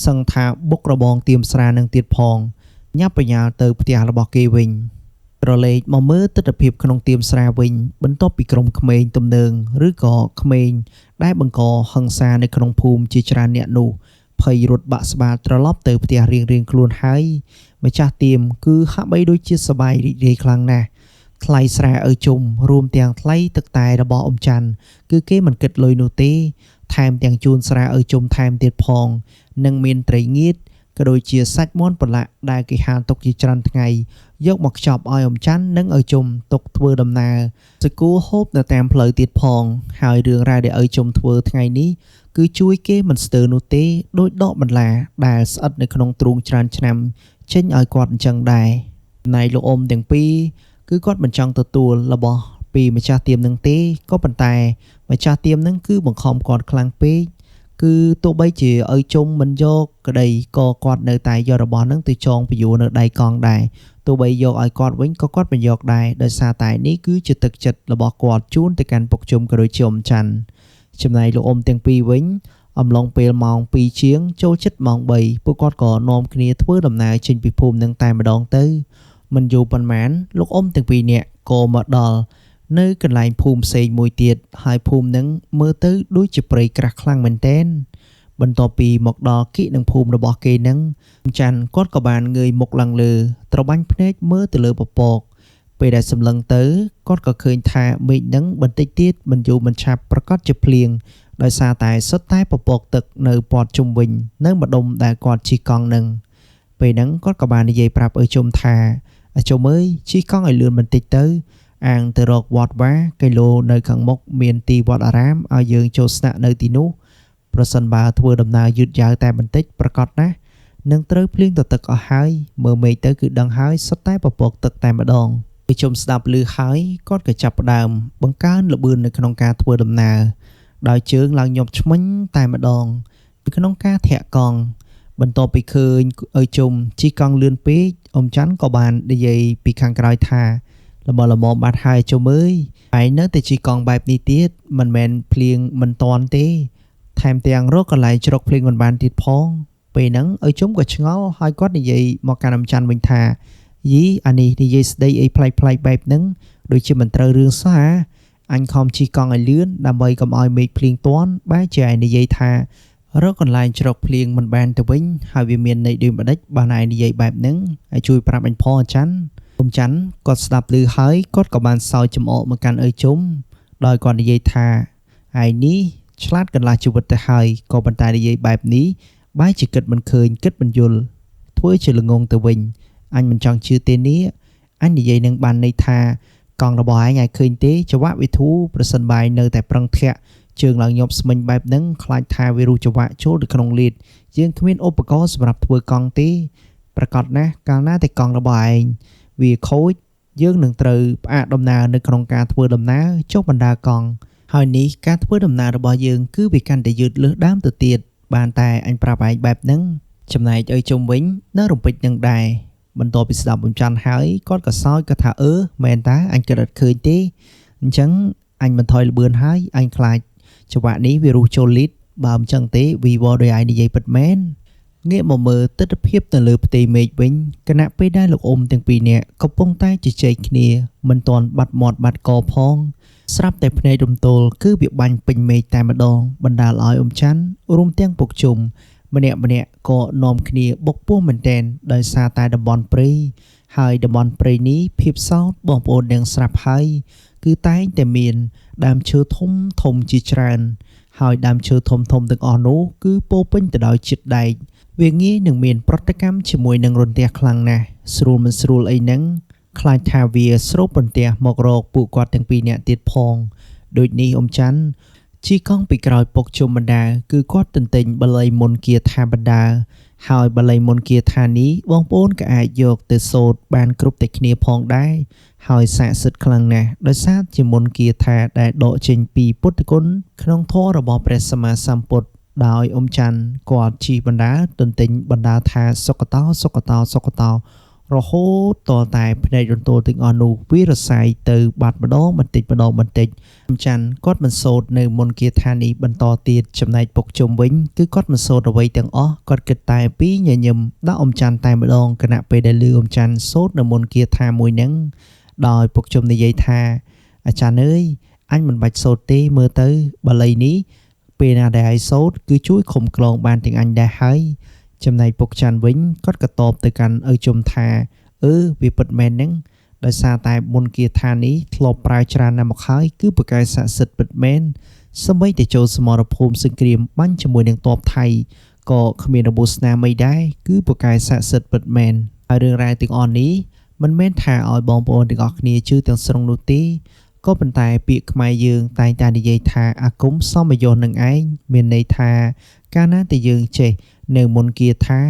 សឹងថាបុករបងទៀមស្រានឹងទៀតផងញាប់បញ្ញាលទៅផ្ទះរបស់គេវិញក្រឡេកមកមើលទិដ្ឋភាពក្នុងទៀមស្រាវិញបន្ទាប់ពីក្រុមក្មេងទំនើងឬក៏ក្មេងដែលបង្កហិង្សានៅក្នុងភូមិជាច្រើនអ្នកនោះភ័យរត់បាក់ស្បាតត្រឡប់ទៅផ្ទះរៀងៗខ្លួនហើយម្ចាស់ទៀមគឺហាក់បីដូចជាសប្បាយរីករាយខ្លាំងណាស់ថ្លៃស្រាឪជុំរួមទាំងថ្លៃទឹកតែរបស់អ៊ំច័ន្ទគឺគេមិនគិតលុយនោះទេថែមទាំងជូនស្រាឪជុំថែមទៀតផងនិងមានត្រីងៀតក៏ដូចជាសាច់មាន់ប្រឡាក់ដែលគេហាលទុកជាច្រើនថ្ងៃយកមកខ្ចប់ឲ្យអ៊ំច័ន្ទនិងឪជុំទុកធ្វើដំណើរសកួរហូបនៅតាមផ្លូវទៀតផងហើយរឿងរ៉ាវដែលឪជុំធ្វើថ្ងៃនេះគឺជួយគេមិនស្ទើរនោះទេដោយដកបន្លាដែលស្អិតនៅក្នុងទ្រូងច្រើនឆ្នាំចេញឲ្យគាត់អញ្ចឹងដែរចំណែកលោកអ៊ំទាំងពីរគឺគាត់មិនចង់ទទួលរបស់ពីម្ចាស់ទៀមនឹងទេក៏ប៉ុន្តែម្ចាស់ទៀមនឹងគឺបង្ខំគាត់ខ្លាំងពេកគឺទោះបីជាឪជុំមិនយកក្តីក៏គាត់នៅតែយករបស់នឹងទៅចងពយួរនៅដៃកង់ដែរទោះបីយកឲ្យគាត់វិញក៏គាត់មិនយកដែរដោយសារតែនេះគឺជាទឹកចិត្តរបស់គាត់ជូនទៅកាន់ពុកជុំក៏ដូចជាអ៊ំច័ន្ទចំណែកលោកអ៊ំទាំងពីរវិញអំឡុងពេលម៉ោង2ជាងចូលជិតម៉ោង3ពួកគាត់ក៏នាំគ្នាធ្វើដំណើរចេញពីភូមិនឹងតែម្ដងទៅមិនយូរប៉ុន្មានលោកអ៊ំទាំងពីរនាក់ក៏មកដល់នៅកន្លែងភូមិផ្សេងមួយទៀតហើយភូមិនឹងមើលទៅដូចជាព្រៃក្រាស់ខ្លាំងមែនទែនបន្ទាប់ពីមកដល់គៀកនឹងភូមិរបស់គេនឹងច័ន្ទគាត់ក៏បានងើយមុខឡើងលើត្របាញ់ភ្នែកមើលទៅលើពពកពេលដែលសម្លឹងទៅគាត់ក៏ឃើញថាមេឃនឹងបន្តិចទៀតមិនយូរមិនឆាប់ប្រកាសជាភ្លៀងដោយសារតែសុទ្ធតែពពកទឹកនៅព័ទ្ធជុំវិញនៅម្ដុំដែលគាត់ជិះកង់នឹងពេលហ្នឹងគាត់ក៏បាននិយាយប្រាប់ឪជុំថាអជុំអើយជិះកង់ឲ្យលឿនបន្តិចទៅអាងទៅរកវត្តវ៉ាគីឡូនៅខាងមុខមានទីវត្តអារាមឲ្យយើងចូលស្នាក់នៅទីនោះប្រសិនបើធ្វើដំណើរយឺតយ៉ាវតែបន្តិចប្រកាសណាស់នឹងត្រូវភ្លៀងទៅទឹកអស់ហើយមើលមេឃទៅគឺដឹងហើយសុទ្ធតែពពកទឹកតែម្ដងពេលជុំស្ដាប់ឮហើយគាត់ក៏ចាប់ផ្ដើមបង្កើនល្បឿននៅក្នុងការធ្វើដំណើរដោយជើងឡើងញាប់ឆ្មិញតែម្ដងនៅក្នុងការធាក់កង់បន្ទាប់ពីឃើញឪជុំជិះកង់លឿនពេកអ៊ំច័ន្ទក៏បាននិយាយពីខាងក្រោយថាល្មមៗបាត់ហើយជុំអើយឯងនៅតែជិះកង់បែបនេះទៀតមិនមែនភ្លៀងមិនតាន់ទេថែមទាំងរកកន្លែងជ្រកភ្លៀងមិនបានទៀតផងពេលហ្នឹងឪជុំក៏ឆ្ងល់ហើយគាត់និយាយមកកាន់អ៊ំច័ន្ទវិញថាយីអានេះនិយាយស្ដីអីប្លែកៗបែបហ្នឹងដូចជាមិនត្រូវរឿងសោះហាអញខំជិះកង់ឲ្យលឿនដើម្បីកុំឲ្យមេឃភ្លៀងទាន់បែរជាឯងនិយាយថារកកន្លែងជ្រកភ្លៀងមិនបានទៅវិញហើយវាមានន័យដូចម្ដេចបានឯងនិយាយបែបហ្នឹងហើយជួយប្រាប់អញផងអាចារ្យអ៊ំច័ន្ទគាត់ស្ដាប់ឮហើយគាត់ក៏បានសើចចំអកមកកាន់ឪជុំដោយគាត់និយាយថាឯងនេះឆ្លាតកន្លះជីវិតទៅហើយក៏ប៉ុន្តែនិយាយបែបនេះបែរជាគិតមិនឃើញគិតមិនយល់ធ្វើជាល្ងងទៅវិញអញមិនចង់ជឿទេនេះអញនិយាយនឹងបានន័យថាកង់របស់ឯងឲ្យឃើញទេចង្វាក់វាធូរប្រសិនបើឯងនៅតែប្រឹងធាក់ជើងឡើងញាប់ស្មិញបែបហ្នឹងខ្លាចថាវារុះចង្វាក់ចូលទៅក្នុងលីតយើងគ្មានឧបករណ៍សម្រាប់ធ្វើកង់ទេប្រកាសណាស់កាលណាតែកង់របស់ឯងវាខូចយើងនឹងត្រូវផ្អាកដំណើរនៅក្នុងការធ្វើដំណើរចុះបណ្ដាកង់ ហើយនេះការធ្វើដំណើររបស់យើងគឺវាកាន់តែយឺតលើសដើមទៅទៀតបានតែអញប្រាប់ឯងបែបហ្នឹងចំណែកឲ្យជុំវិញនៅរំពេចនឹងដែរបន្ទាប់ពីស្ដាប់អ៊ំច័ន្ទហើយគាត់ក៏សើចគាត់ថាអឺមែនតាអញគិតអត់ឃើញទេអញ្ចឹងអញបន្ថយល្បឿនហើយអញខ្លាចចង្វាក់នេះវារុះចូលលីតបើមិនចឹងទេវីវដោយឯងនិយាយពិតមែនងាកមកមើលទិដ្ឋភាពទៅលើផ្ទៃមេឃវិញខណៈពេលដែលលោកអ៊ំទាំងពីរនាក់កំពុងតែជជែកគ្នាមិនទាន់បាត់មាត់បាត់កផងស្រាប់តែភ្នែករំទោលគឺវាបាញ់ពេញមេឃតែម្ដងបណ្ដាលឲ្យអ៊ំច័ន្ទរួមទាំងពុកជុំម្នាក់ៗក៏នាំគ្នាបុកពោះមែនទែនដោយសារតែតំបន់ព្រៃហើយតំបន់ព្រៃនេះភាពសោតបងប្អូននឹងស្រាប់ហើយគឺតែងតែមានដើមឈើធំធំជាច្រើនហើយដើមឈើធំធំទាំងអស់នោះគឺពោពេញទៅដោយជាតិដែកវាងាយនឹងមានប្រតិកម្មជាមួយនឹងរន្ទះខ្លាំងណាស់ស្រួលមិនស្រួលអីហ្នឹងខ្លាចថាវាស្រូបរន្ទះមករកពួកគាត់ទាំងពីរនាក់ទៀតផងដូចនេះអ៊ំច័ន្ទជិះកង់ពីក្រោយពុកជុំបណ្ដាគឺគាត់ទន្ទិញបាលីមន្តគាថាបណ្ដាហើយបាលីមន្តគាថានេះបងប្អូនក៏អាចយកទៅសូត្របានគ្រប់តែគ្នាផងដែរហើយស័ក្តិសិទ្ធិខ្លាំងណាស់ដោយសារជាមន្តគាថាដែលដកចេញពីពុទ្ធគុណក្នុងធម៌របស់ព្រះសម្មាសម្ពុទ្ធដោយអ៊ំច័ន្ទគាត់ជិះបណ្ដាទន្ទិញបណ្ដាថាសុគតោសុគតោសុគតោរហូតតតែភ្នែករន្ទោលទាំងអស់នោះវារសាយទៅបាត់ម្ដងបន្តិចម្ដងបន្តិចអ៊ំច័ន្ទគាត់មិនសូត្រនៅមន្តគាថានេះបន្តទៀតចំណែកពុកជុំវិញគឺគាត់មិនសូត្រអ្វីទាំងអស់គាត់គិតតែពីញញឹមដាក់អ៊ំច័ន្ទតែម្ដងខណៈពេលដែលឮអ៊ំច័ន្ទសូត្រនៅមន្តគាថាមួយហ្នឹងដោយពុកជុំនិយាយថាអាចារ្យអើយអញមិនបាច់សូត្រទេមើលទៅបាលីនេះពេលណាដែលឲ្យសូត្រគឺជួយឃុំក្លងបានទាំងអញដែរហើយចំណែកពុកច័ន្ទវិញគាត់ក៏តបទៅកាន់ឪជុំថាអឺវាពិតមែនហ្នឹងដោយសារតែមន្តគាថានេះធ្លាប់ប្រើច្រើនណាស់មកហើយគឺប្រកែស័ក្តិសិទ្ធិពិតមែនសម្បីតែចូលសមរភូមិសង្គ្រាមបាញ់ជាមួយនឹងទ័ពថៃក៏គ្មានរបួសស្នាមអីដែរគឺប្រកែស័ក្តិសិទ្ធិពិតមែនហើយរឿងរ៉ាវទាំងអស់នេះមិនមែនថាឲ្យបងប្អូនទាំងអស់គ្នាជឿទាំងស្រុងនោះទេក៏ប៉ុន្តែពាក្យខ្មែរយើងតែងតែនិយាយថាអាគមសមយោនឹងឯងមានន័យថាកាលណាតែយើងចេះនៅមន្តគាថា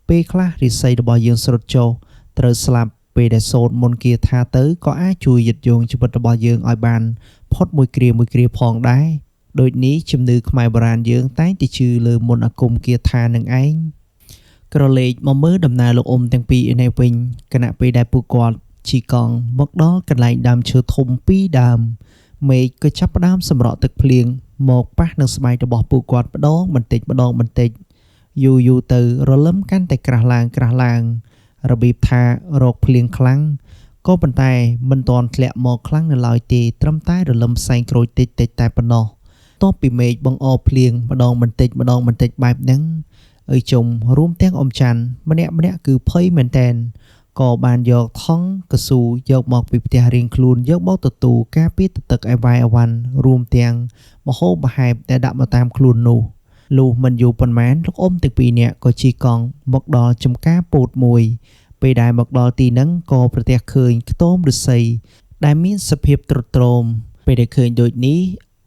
ពេលខ្លះរិស័យរបស់យើងស្រុតចុះត្រូវស្លាប់ពេលដែលសូត្រមន្តគាថាទៅក៏អាចជួយយឹតយោងជីវិតរបស់យើងឲ្យបានផុតមួយគ្រាមួយគ្រាផងដែរដូចនេះជំនឿខ្មែរបុរាណយើងតែងតែជឿលើមន្តអាគមគាថានឹងឯងក្រឡេកមកមើលដំណើរលោកអ៊ំទាំងពីរឯនេះវិញខណៈពេលដែលពួកគាត់ជិះកង់មកដល់កន្លែងដើមឈើធំពីរដើមមេឃក៏ចាប់ផ្ដើមសម្រក់ទឹកភ្លៀងមកប៉ះនឹងស្បែករបស់ពួកគាត់ម្ដងបន្តិចម្ដងបន្តិចយូរយូរទៅរលឹមកាន់តែក្រាស់ឡើងក្រាស់ឡើងរបៀបថារកភ្លៀងខ្លាំងក៏ប៉ុន្តែមិនទាន់ធ្លាក់មកខ្លាំងនៅឡើយទេត្រឹមតែរលឹមផ្សែងក្រូចតិចតិចតែប៉ុណ្ណោះតបពីមេឃបង្អភ្លៀងម្ដងបន្តិចម្ដងបន្តិចបែបហ្នឹងឪជុំរួមទាំងអ៊ំច័ន្ទម្នាក់ម្នាក់គឺភ័យមែនតែនក៏បានយកថង់កស៊ូយកមកពីផ្ទះរៀងខ្លួនយកមកទទួលការពារទឹកអីវ៉ៃអវ៉ាន់រួមទាំងមហូបអាហារដែលដាក់មកតាមខ្លួននោះលុះមិនយូរប៉ុន្មានលោកអ៊ំទាំងពីរនាក់ក៏ជិះកង់មកដល់ចំការពោតមួយពេលដែលមកដល់ទីហ្នឹងក៏ប្រទះឃើញខ្ទមឫស្សីដែលមានសភាពទ្រុឌទ្រោមពេលដែលឃើញដូចនេះ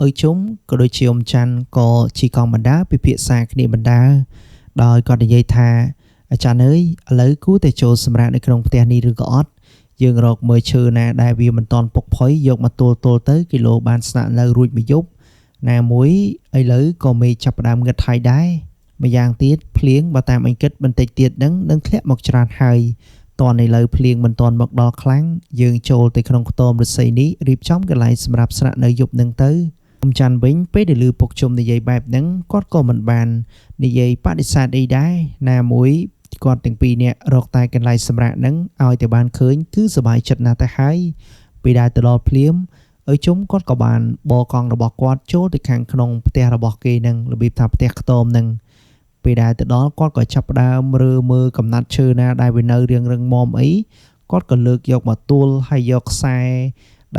ឪជុំក៏ដូចជាអ៊ំច័ន្ទក៏ជិះកង់បណ្ដាពិភាក្សាគ្នាបណ្ដាដោយគាត់និយាយថាអាចារ្យអើយឥឡូវគួរតែចូលសម្រាកនៅក្នុងផ្ទះនេះឬក៏អត់យើងរកមើលឈើណាដែលវាមិនទាន់ពុកផុយយកមកទល់ទល់ទៅគីឡូបានស្នាក់នៅរួចមួយយប់ណាមួយឥឡូវក៏មេចាប់ផ្ដើមងឹតហើយដែរម្យ៉ាងទៀតភ្លៀងបើតាមអញគិតបន្តិចទៀតនឹងនឹងធ្លាក់មកច្រើនហើយតនឥឡូវភ្លៀងមិនទាន់មកដល់ខ្លាំងយើងចូលទៅក្នុងខ្ទមឫស្សីនេះរៀបចំកន្លែងសម្រាប់ស្នាក់នៅយប់នឹងទៅអ៊ំច័ន្ទវិញពេលដែលឮពុកជុំនិយាយបែបហ្នឹងគាត់ក៏មិនបាននិយាយបដិសេធអីដែរណាមួយគាត់ទាំងពីរនាក់រកតែកន្លែងសម្រាកហ្នឹងឲ្យតែបានឃើញគឺសប្បាយចិត្តណាស់ទៅហើយពេលដែលទៅដល់ភ្លាមឪជុំគាត់ក៏បានបកង់របស់គាត់ចូលទៅខាងក្នុងផ្ទះរបស់គេហ្នឹងរបៀបថាផ្ទះខ្ទមហ្នឹងពេលដែលទៅដល់គាត់ក៏ចាប់ផ្ដើមរើមើលកំណាត់ឈើណាដែលវានៅរៀងរឹងមាំអីគាត់ក៏លើកយកមកទួលហើយយកខ្សែ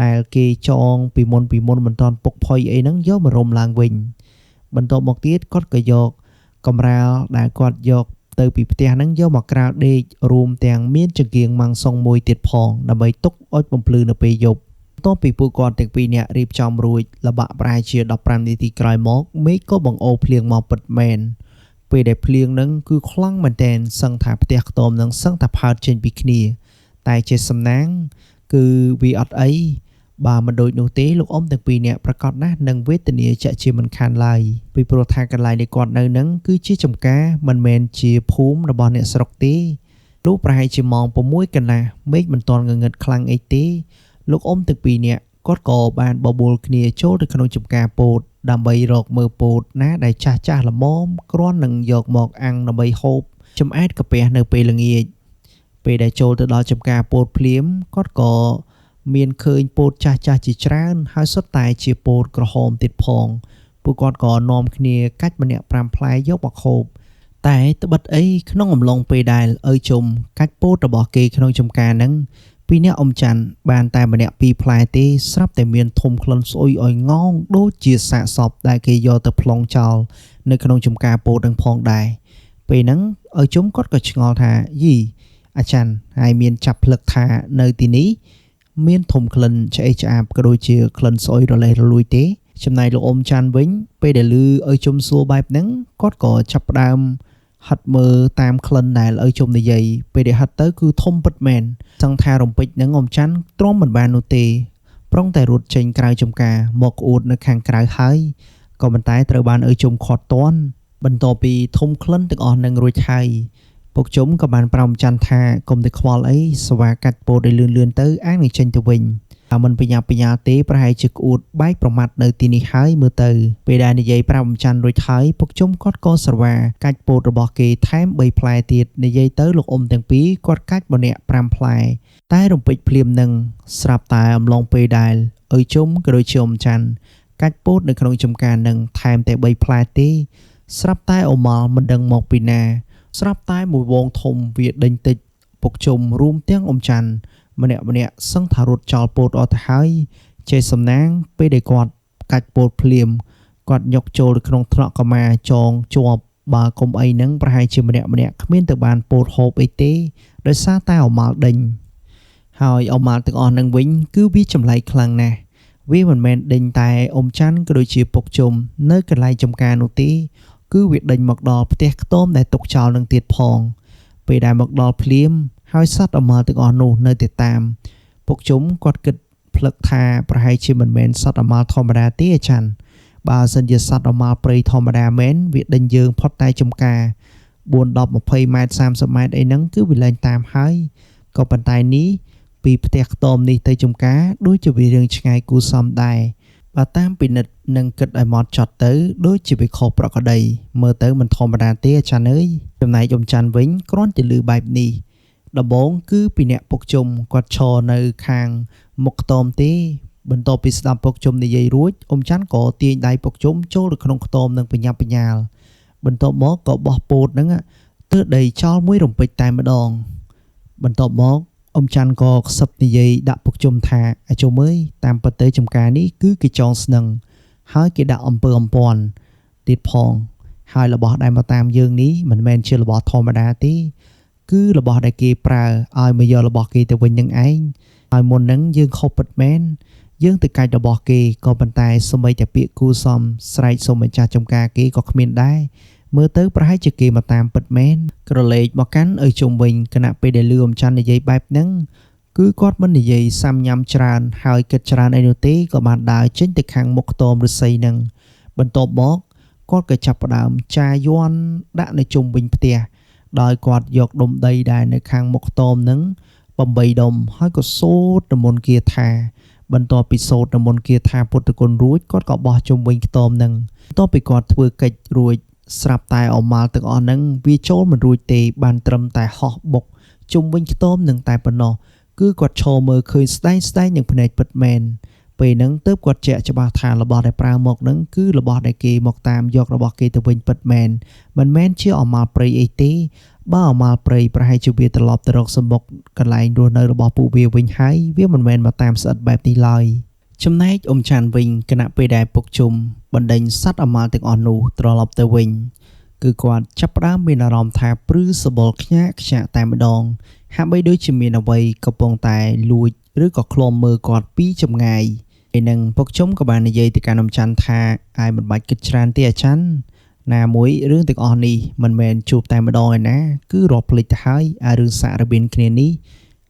ដែលគេចងពីមុនមិនទាន់ពុកផុយអីហ្នឹងយកមករំឡើងវិញបន្ទាប់មកទៀតគាត់ក៏យកកម្រាលដែលគាត់យកទៅពីផ្ទះហ្នឹងយកមកក្រាលដេករួមទាំងមានចង្គៀងម៉ាំងសុងមួយទៀតផងដើម្បីទុកឲ្យបំភ្លឺនៅពេលយប់បន្ទាប់ពីពួកគាត់ទាំងពីរនាក់រៀបចំរួចល្បាក់ប្រហែលជា15នាទីក្រោយមកមេឃក៏បង្អូរភ្លៀងមកពិតមែនពេលដែលភ្លៀងហ្នឹងគឺខ្លាំងមែនទែនសឹងថាផ្ទះខ្ទមហ្នឹងសឹងថាផើតចេញពីគ្នាតែជាសំណាងគឺវាអត់អី បើមិនដូចនោះទេលោកអ៊ំទាំងពីរនាក់ប្រាកដណាស់នឹងវេទនាជាក់ជាមិនខានឡើយពីព្រោះថាកន្លែងដែលគាត់នៅនឹងគឺជាចំការមិនមែនជាភូមិរបស់អ្នកស្រុកទេលុះប្រហែលជាម៉ោង6កន្លះមេឃមិនទាន់ងងឹតខ្លាំងអីទេលោកអ៊ំទាំងពីរនាក់គាត់ក៏បានបបួលគ្នាចូលទៅក្នុងចំការពោតដើម្បីរកមើលពោតណាដែលចាស់ចាស់ល្មមគ្រាន់នឹងយកមកអាំងដើម្បីហូបចម្អែតកាពះនៅពេលល្ងាចពេលដែលចូលទៅដល់ចំការពោតភ្លាមគាត់ក៏មានឃើញពោតចាស់ចាស់ជាច្រើនហើយសុទ្ធតែជាពោតក្រហមទៀតផងពួកគាត់ក៏នាំគ្នាកាច់ម្នាក់5ផ្លែយកមកហូបតែត្បិតអីក្នុងអំឡុងពេលដែលឪជុំកាច់ពោតរបស់គេក្នុងចំការហ្នឹងពីរនាក់អ៊ំច័ន្ទបានតែម្នាក់2ផ្លែទេស្រាប់តែមានធំក្លិនស្អុយឲ្យងងដូចជាសាកសពដែលគេយកទៅប្លង់ចោលនៅក្នុងចំការពោតនឹងផងដែរពេលហ្នឹងឪជុំគាត់ក៏ឆ្ងល់ថាយីអាចារ្យហើយមានចាប់ផ្លឹកថានៅទីនេះមានធំក្លិនឆ្អេះឆ្អាបក៏ដូចជាក្លិនស្អុយរលេះរលួយទេចំណែកលោកអ៊ំច័ន្ទវិញពេលដែលឮឪជុំសួរបែបហ្នឹងគាត់ក៏ចាប់ផ្ដើមហិតមើលតាមក្លិនដែលឪជុំនិយាយពេលដែលហិតទៅគឺធំពិតមែនសឹងថារំពេចនឹងអ៊ំច័ន្ទទ្រាំមិនបាននោះទេប្រុងតែរត់ចេញក្រៅចំការមកអួតនៅខាងក្រៅហើយក៏ប៉ុន្តែត្រូវបានឪជុំខាត់ទាន់បន្ទាប់ពីធំក្លិនទាំងអស់នឹងរួចហើយពុកជុំក៏បានប្រោមច័ន្ទថាកុំទៅខ្វល់អីស្វាកាច់ពោតឲ្យលឿនលឿនទៅអាងនឹងចេញទៅវិញបើមិនបញ្ញាបញ្ញាទេប្រហែលជាក្អួតបែកប្រមាត់នៅទីនេះហើយមើលទៅពេលដែលនិយាយប្រាប់អំច័ន្ទរួចហើយពុកជុំគាត់ក៏ស្រវាកាច់ពោតរបស់គេថែម3ផ្លែទៀតនិយាយទៅលោកអ៊ំទាំងពីរគាត់កាច់ម្នាក់5ផ្លែតែរំពេចភ្លាមនឹងស្រាប់តែអំឡុងពេលដែលឪជុំក៏ដូចជាអ៊ំច័ន្ទកាច់ពោតនៅក្នុងចំការនឹងថែមតែ3ផ្លែទេស្រាប់តែអម៉ាល់មិនដឹងមកពីណាស្រាប់តែមួយវងធំវាដេញតិចពុកជុំរួមទាំងអ៊ំច័ន្ទម្នាក់ម្នាក់សឹងថារត់ចោលពោតអស់ទៅហើយចេះសំណាងពេលដែលគាត់កាច់ពោតភ្លាមគាត់ញុកចូលទៅក្នុងថ្នាក់កម៉ាចងជាប់បើកុំអីហ្នឹងប្រហែលជាម្នាក់ម្នាក់គ្មានទៅបានពោតហូបអីទេដោយសារតែអម៉ាល់ដេញហើយអម៉ាល់ទាំងអស់ហ្នឹងវិញគឺវាចម្លែកខ្លាំងណាស់វាមិនមែនដេញតែអ៊ំច័ន្ទក៏ដូចជាពុកជុំនៅកន្លែងចំការនោះទេគឺវាដេញមកដល់ផ្ទះខ្ទមដែលទុកចោលនឹងទៀតផងពេលដែលមកដល់ភ្លាមហើយសត្វអម៉ាល់ទាំងអស់នោះនៅតែតាមពុកជុំគាត់គិតផ្លឹកថាប្រហែលជាមិនមែនសត្វអម៉ាល់ធម្មតាទេអាចារ្យបើសិនជាសត្វអម៉ាល់ព្រៃធម្មតាមែនវាដេញយើងផុតតែចំការ4 10 20ម៉ែត្រ30ម៉ែត្រអីហ្នឹងគឺវាលែងតាមហើយក៏ប៉ុន្តែនេះពីផ្ទះខ្ទមនេះទៅចំការដូចជាវារឿងឆ្ងាយគួរសមដែរបើតាមពិនិត្យនិងគិតឲ្យម៉ត់ចត់ទៅដូចជាវាខុសប្រក្រតីមើលទៅមិនធម្មតាទេអាចារ្យអើយចំណែកអ៊ំច័ន្ទវិញគ្រាន់តែឮបែបនេះដំបូងគឺពីអ្នកពុកជុំគាត់ឈរនៅខាងមុខខ្ទមទេបន្ទាប់ពីស្ដាប់ពុកជុំនិយាយរួចអ៊ំច័ន្ទក៏ទាញដៃពុកជុំចូលទៅក្នុងខ្ទមនឹងបញ្ញាបញ្ញាលបន្ទាប់មកក៏បោះពោតនឹងទៅដីចោលមួយរំពេចតែម្ដងបន្ទាប់មកអ៊ំច័ន្ទក៏ខ្សឹបនិយាយដាក់ពុកជុំថាអាជុំអើយតាមពិតទៅចំការនេះគឺគេចងស្នឹងហើយគេដាក់អំពើអំព័ន្ធទៀតផងហើយរបស់ដែលមកតាមយើងនេះមិនមែនជារបស់ធម្មតាទេគឺរបស់ដែលគេប្រើឲ្យមកយករបស់គេទៅវិញនឹងឯងហើយមុនហ្នឹងយើងខុសពិតមែនយើងទៅកាច់របស់គេក៏ប៉ុន្តែសូម្បីតែពាក្យគូសំស្រែកសូមម្ចាស់ចំការគេក៏គ្មានដែរមើលទៅប្រហែលជាគេមកតាមពិតមែនក្រឡេកមកកាន់ឪជុំវិញគណៈពេលដែលលឺអ៊ំច័ន្ទនិយាយបែបហ្នឹងគឺគាត់មិននិយាយសាំញ៉ាំច្រើនហើយគិតច្រើនអីនោះទេក៏បានដើរចេញទៅខាងមុខខ្ទមឫស្សីហ្នឹងបន្ទាប់មកគាត់ក៏ចាប់ផ្ដើមចាយ័ន្តដាក់នៅជុំវិញផ្ទះដោយគាត់យកដុំដីដែលនៅខាងមុខខ្ទមនឹង8ដុំហើយក៏សូត្រនិមន្តគាថាបន្ទាប់ពីសូត្រនិមន្តគាថាពុទ្ធគុណរួចគាត់ក៏បោះជុំវិញខ្ទមនឹងបន្ទាប់ពីគាត់ធ្វើកិច្ចរួចស្រាប់តែអម៉ាល់ទាំងអស់នឹងវាចូលមិនរួចទេបានត្រឹមតែហោះបុកជុំវិញខ្ទមនឹងតែប៉ុណ្ណោះគឺគាត់ឈរមើលឃើញស្ដែងស្ដែងនឹងភ្នែកពិតមែនពេលហ្នឹងទើបគាត់ជាក់ច្បាស់ថារបស់ដែលប្រើមកហ្នឹងគឺរបស់ដែលគេមកតាមយករបស់គេទៅវិញពិតមែនមិនមែនជាអម៉ាល់ព្រៃអីទេបើអម៉ាល់ព្រៃប្រហែលជាវាត្រឡប់ទៅរកសម្បុកកន្លែងរស់នៅរបស់ពួកវាវិញហើយវាមិនមែនមកតាមស្អិតបែបនេះឡើយចំណែកអ៊ំច័ន្ទវិញគណៈពេលដែលពុកជុំបណ្ដេញសត្វអម៉ាល់ទាំងអស់នោះត្រឡប់ទៅវិញគឺគាត់ចាប់ផ្ដើមមានអារម្មណ៍ថាព្រឺសបល់ខ្ញាក់ខ្ញាក់តែម្ដងហាក់បីដូចជាមានអ្វីកំពុងតែលួចឬក៏ឃ្លាំមើលគាត់ពីចម្ងាយពេលហ្នឹងពុកជុំក៏បាននិយាយទៅកាន់អ៊ំច័ន្ទថាអាយមិនបាច់គិតច្រើនទេអាច័ន្ទណាមួយរឿងទាំងអស់នេះមិនមែនជួបតែម្ដងឯណាគឺរាប់ភ្លេចទៅហើយអារឿងសាករបៀនគ្នានេះ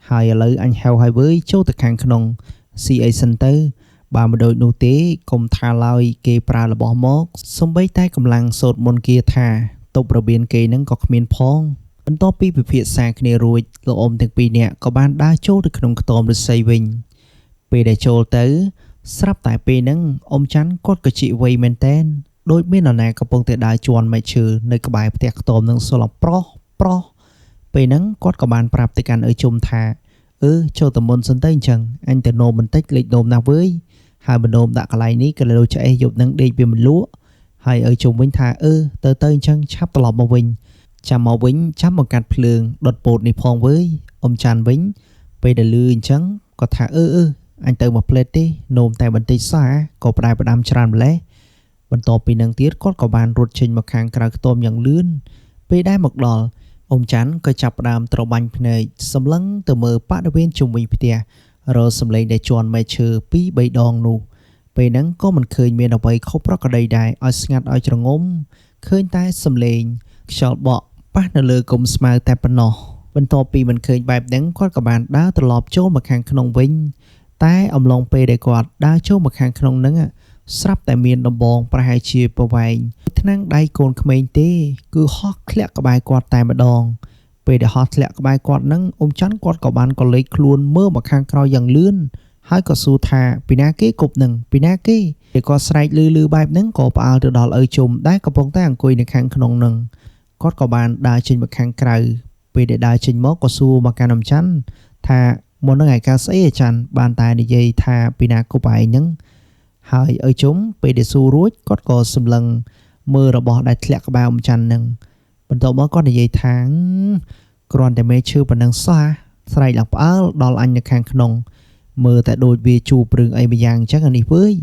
ហើយឥឡូវអញហៅហើយវើយចូលទៅខាងក្នុង ស៊ីអីសិនទៅបើមិនដូចនោះទេកុំថាឡើយគេប្រើរបស់មកសំបីតែកម្លាំងសូត្រមន្តគាថាទប់របៀនគេនឹងក៏គ្មានផងបន្ទាប់ពីពិភាក្សាគ្នារួចលោកអ៊ំទាំងពីរនាក់ក៏បានដើរចូលទៅក្នុងខ្ទមឫស្សីវិញពេលដែលចូលទៅស្រាប់តែពេលហ្នឹងអ៊ំច័ន្ទគាត់ក៏ជិះវៃមែនតែនដូចមាននរណាកំពុងតែដើរជាន់មែកឈើនៅក្បែរផ្ទះខ្ទមនឹងសូឡប្រុសប្រុសពេលហ្នឹងគាត់ក៏បានប្រាប់ទៅកាន់ឪជុំថាអឺចូលទៅមុនសិនទៅអញ្ចឹងអញទៅនោមបន្តិចលេចនោមណាស់វើយហើយបណ្ដុំដាក់កន្លែងនេះក៏លោឆ្អេះយប់នឹងដេកវាមិនលក់ហើយឪជុំវិញថាអឺទៅទៅអញ្ចឹងឆាប់ត្រឡប់មកវិញចាំមកវិញចាំបង្កាត់ភ្លើងដុតពោតនេះផងវើយអ៊ំចាន់វិញពេលដែលលឺអញ្ចឹងគាត់ថាអឺអឺអញទៅមកផ្លេតទេនោមតែបន្តិចសោះក៏ផ្ដែផ្ដាំច្រើនម្លេះបន្ទាប់ពីនឹងទៀតគាត់ក៏បានរត់ចេញមកខាងក្រៅខ្ទមយ៉ាងលឿនពេលដែលមកដល់អ៊ំច័ន្ទក៏ចាប់ផ្ដើមត្របាញ់ភ្នែកសម្លឹងទៅមើលបរិវេណជុំវិញផ្ទះរកសំឡេងដែលជន់មែកឈើ2 3ដងនោះពេលហ្នឹងក៏មិនឃើញមានអ្វីខុសប្រក្រតីដែរឲ្យស្ងាត់ឲ្យជ្រងំឃើញតែសំឡេងខ្យល់បក់ប៉ះនៅលើគុំស្មៅតែប៉ុណ្ណោះបន្ទាប់ពីមិនឃើញបែបហ្នឹងគាត់ក៏បានដើរត្រឡប់ចូលមកខាងក្នុងវិញតែអំឡុងពេលដែលគាត់ដើរចូលមកខាងក្នុងហ្នឹងស្រាប់តែមានដំបងប្រហែលជាប្រវែងថ្នាំងដៃកូនក្មេងទេគឺហោះធ្លាក់ក្បែរគាត់តែម្ដងពេលដែលហោះធ្លាក់ក្បែរគាត់ហ្នឹងអ៊ំច័ន្ទគាត់ក៏បានក៏លេចខ្លួនមើលមកខាងក្រោយយ៉ាងលឿនហើយក៏សួរថាពីណាគេគប់នឹងពីណាគេគេក៏ស្រែកលឺលឺបែបហ្នឹងក៏ផ្អើលទៅដល់ឪជុំដែលកំពុងតែអង្គុយនៅខាងក្នុងហ្នឹងគាត់ក៏បានដើរចេញមកខាងក្រៅពេលដែលដើរចេញមកក៏សួរមកកាន់អ៊ំច័ន្ទថាមុននឹងឯកាស្អីអាចារ្យបានតែនិយាយថាពីណាគប់ឯងហ្នឹងហើយឪជុំពេលដែលសួររួចគាត់ក៏សម្លឹងមើលរបស់ដែលធ្លាក់ក្បែរអ៊ំច័ន្ទហ្នឹងបន្ទាប់មកគាត់និយាយថាគ្រាន់តែមេឈើប៉ុណ្ណឹងសោះស្រែកឡើងផ្អើលដល់អញនៅខាងក្នុងមើលតែដូចវាជួបរឿងអីម្យ៉ាងអញ្ចឹងអានេះវើយ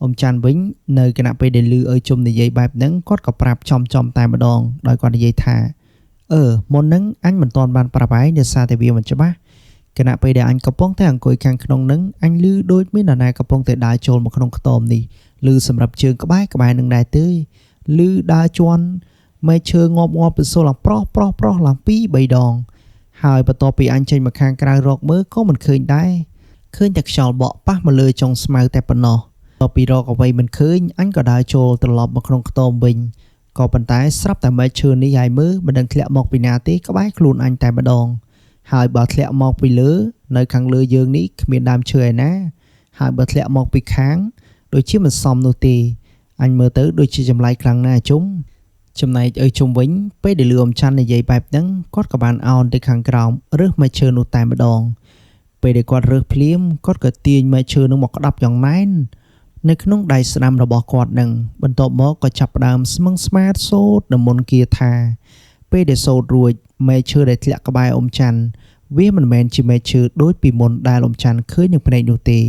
អ៊ំច័ន្ទវិញនៅគណៈពេលដែលលឺឪជុំនិយាយបែបហ្នឹងគាត់ក៏ប្រាប់ចំចំតែម្ដងដោយគាត់និយាយថាអឺមុនហ្នឹងអញមិនទាន់បានប្រាប់ឯងដោយសារតែវាមិនច្បាស់គណៈពេលដែលអញកំពុងតែអង្គុយខាងក្នុងហ្នឹងអញលឺដូចមាននរណាកំពុងតែដើរចូលមកក្នុងខ្ទមនេះលឺសម្រាប់ជើងក្បែរក្បែរនឹងដែរទេលឺដើរជន់មែកឈើងាប់ងាប់ទៅសូលឡើងប្រុសប្រុសប្រុសឡើង2 3ដងហើយបន្ទាប់ពីអញចេញមកខាងក្រៅរកមើលក៏មិនឃើញដែរឃើញតែខ្យល់បក់ប៉ះមកលើចុងស្មៅតែប៉ុណ្ណោះតពីរកអ្វីមិនឃើញអញក៏ដើរចូលត្រឡប់មកក្នុងខ្ទមវិញក៏ប៉ុន្តែស្រាប់តែមែកឈើនេះឲ្យមើលមិនដឹងធ្លាក់មកពីណាទេក្បែរខ្លួនអញតែម្ដងហើយបើធ្លាក់មកពីលើនៅខាងលើយើងនេះគ្មានដើមឈើឯណាហើយបើធ្លាក់មកពីខាងដូចជាមិនសមនោះទេអញមើលទៅដូចជាចម្លែកខ្លាំងណាស់ជុំចំណែកឪជុំវិញពេលដែលលឺអ៊ំច័ន្ទនិយាយបែបហ្នឹងគាត់ក៏បានអោនទៅខាងក្រោមរើសមែកឈើនោះតែម្ដងពេលដែលគាត់រើសភ្លាមគាត់ក៏ទាញមែកឈើនោះមកក្តាប់យ៉ាងណែននៅក្នុងដៃស្ដាំរបស់គាត់នឹងបន្ទាប់មកក៏ចាប់ផ្ដើមស្មឹងស្មាតសូត្រនៅមន្តគាថាពេលដែលសូត្ររួចមែកឈើដែលធ្លាក់ក្បែរអ៊ំច័ន្ទវាមិនមែនជាមែកឈើដូចពីមុនដែលអ៊ំច័ន្ទឃើញនឹងភ្នែកនោះទេ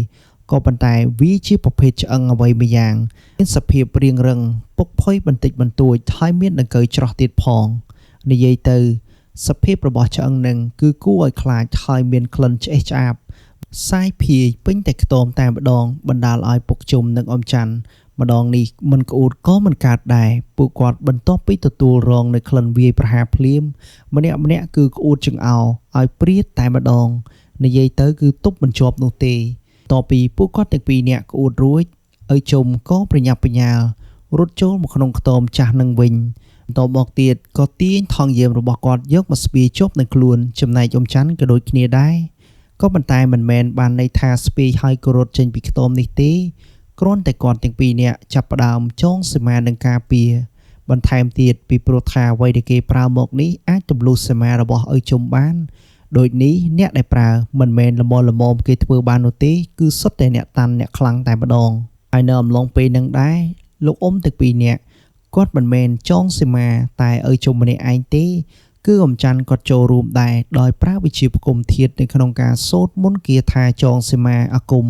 ក៏ប៉ុន្តែវាជាប្រភេទឆ្អឹងអ្វីម្យ៉ាងមានសភាពរាងរឹងពុកផុយបន្តិចបន្តួចហើយមានដង្កូវច្រោះទៀតផងនិយាយទៅសភាពរបស់ឆ្អឹងនឹងគឺគួរឲ្យខ្លាចហើយមានក្លិនឆ្អេះឆ្អាបសាយភាយពេញតែខ្ទមតែម្ដងបណ្ដាលឲ្យពុកជុំនិងអ៊ំច័ន្ទម្ដងនេះមិនក្អួតក៏មិនកើតដែរពួកគាត់បន្ទាប់ពីទទួលរងនៅក្លិនវាយប្រហារភ្លាមម្នាក់ម្នាក់គឺក្អួតចង្អោរឲ្យព្រាតតែម្ដងនិយាយទៅគឺទប់មិនជាប់នោះទេតពីពួកគាត់ទាំងពីរនាក់ក្អួតរួចឪជុំក៏ប្រញាប់ប្រញាល់រត់ចូលមកក្នុងខ្ទមចាស់នឹងវិញបន្ទាប់មកទៀតក៏ទាញថងយាមរបស់គាត់យកមកស្ពាយជាប់នឹងខ្លួនចំណែកអ៊ំច័ន្ទក៏ដូចគ្នាដែរក៏ប៉ុន្តែមិនមែនបានន័យថាស្ពាយហើយក៏រត់ចេញពីខ្ទមនេះទេគ្រាន់តែគាត់ទាំងពីរនាក់ចាប់ផ្ដើមចងសីមានឹងការពារបន្ថែមទៀតពីព្រោះថាអ្វីដែលគេប្រើមកនេះអាចទម្លុះសីមារបស់ឪជុំបានដូចនេះអ្នកដែលប្រើមិនមែនល្មមល្មមគេធ្វើបាននោះទេគឺសុទ្ធតែអ្នកតាន់អ្នកខ្លាំងតែម្ដងហើយនៅអំឡុងពេលនឹងដែរលោកអ៊ំទាំងពីរនាក់គាត់មិនមែនចងសីមាតែឪជុំម្នាក់ឯងទេគឺអ៊ំច័ន្ទគាត់ចូលរួមដែរដោយប្រើវិជាផ្គុំធាតុនៅក្នុងការសូត្រមន្តគាថាចងសីមាអាគម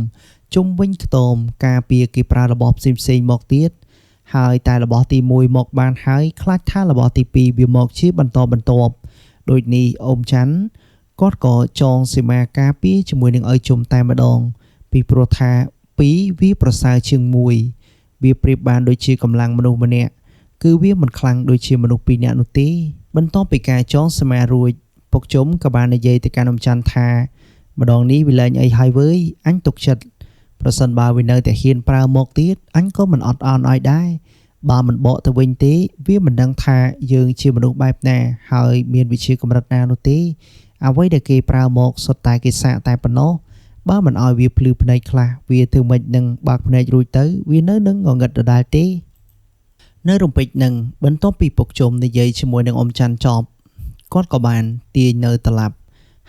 ជុំវិញខ្ទមការពារគេប្រើរបស់ផ្សេងៗមកទៀតហើយតែរបស់ទី1មកបានហើយខ្លាចថារបស់ទី2វាមកជាបន្តបន្ទាប់ដូចនេះអ៊ំច័ន្ទគាត់ក៏ចងសីមាការពារជាមួយនឹងឪជុំតែម្ដងពីព្រោះថា2វាប្រសើរជាង1វាប្រៀបបានដូចជាកម្លាំងមនុស្សម្នាក់គឺវាមិនខ្លាំងដូចជាមនុស្សពីរនាក់នោះទេបន្ទាប់ពីការចងសីមារួចពុកជុំក៏បាននិយាយទៅកាន់អ៊ំច័ន្ទថា ម្ដងនេះវាលែងអីហើយវើយអញទុកចិត្តប្រសិនបើវានៅតែហ៊ានប្រើមកទៀតអញក៏មិនអត់ឱនឲ្យដែរបើមិនបកទៅវិញទេវាមិនដឹងថាយើងជាមនុស្សបែបណាហើយមានវិជ្ជាកម្រិតណានោះទេអ្វីដែលគេប្រើមកសុទ្ធតែគេសាកតែប៉ុណ្ណោះបើមិនឲ្យវាភ្លឺភ្នែកខ្លះវាធ្វើម៉េចនឹងបើកភ្នែករួចទៅវានៅនឹងងងឹតដដែលទេនៅរំពេចនឹងបន្ទាប់ពីពុកជុំនិយាយជាមួយនឹងអ៊ំច័ន្ទចប់គាត់ក៏បានទាញនៅតឡាប់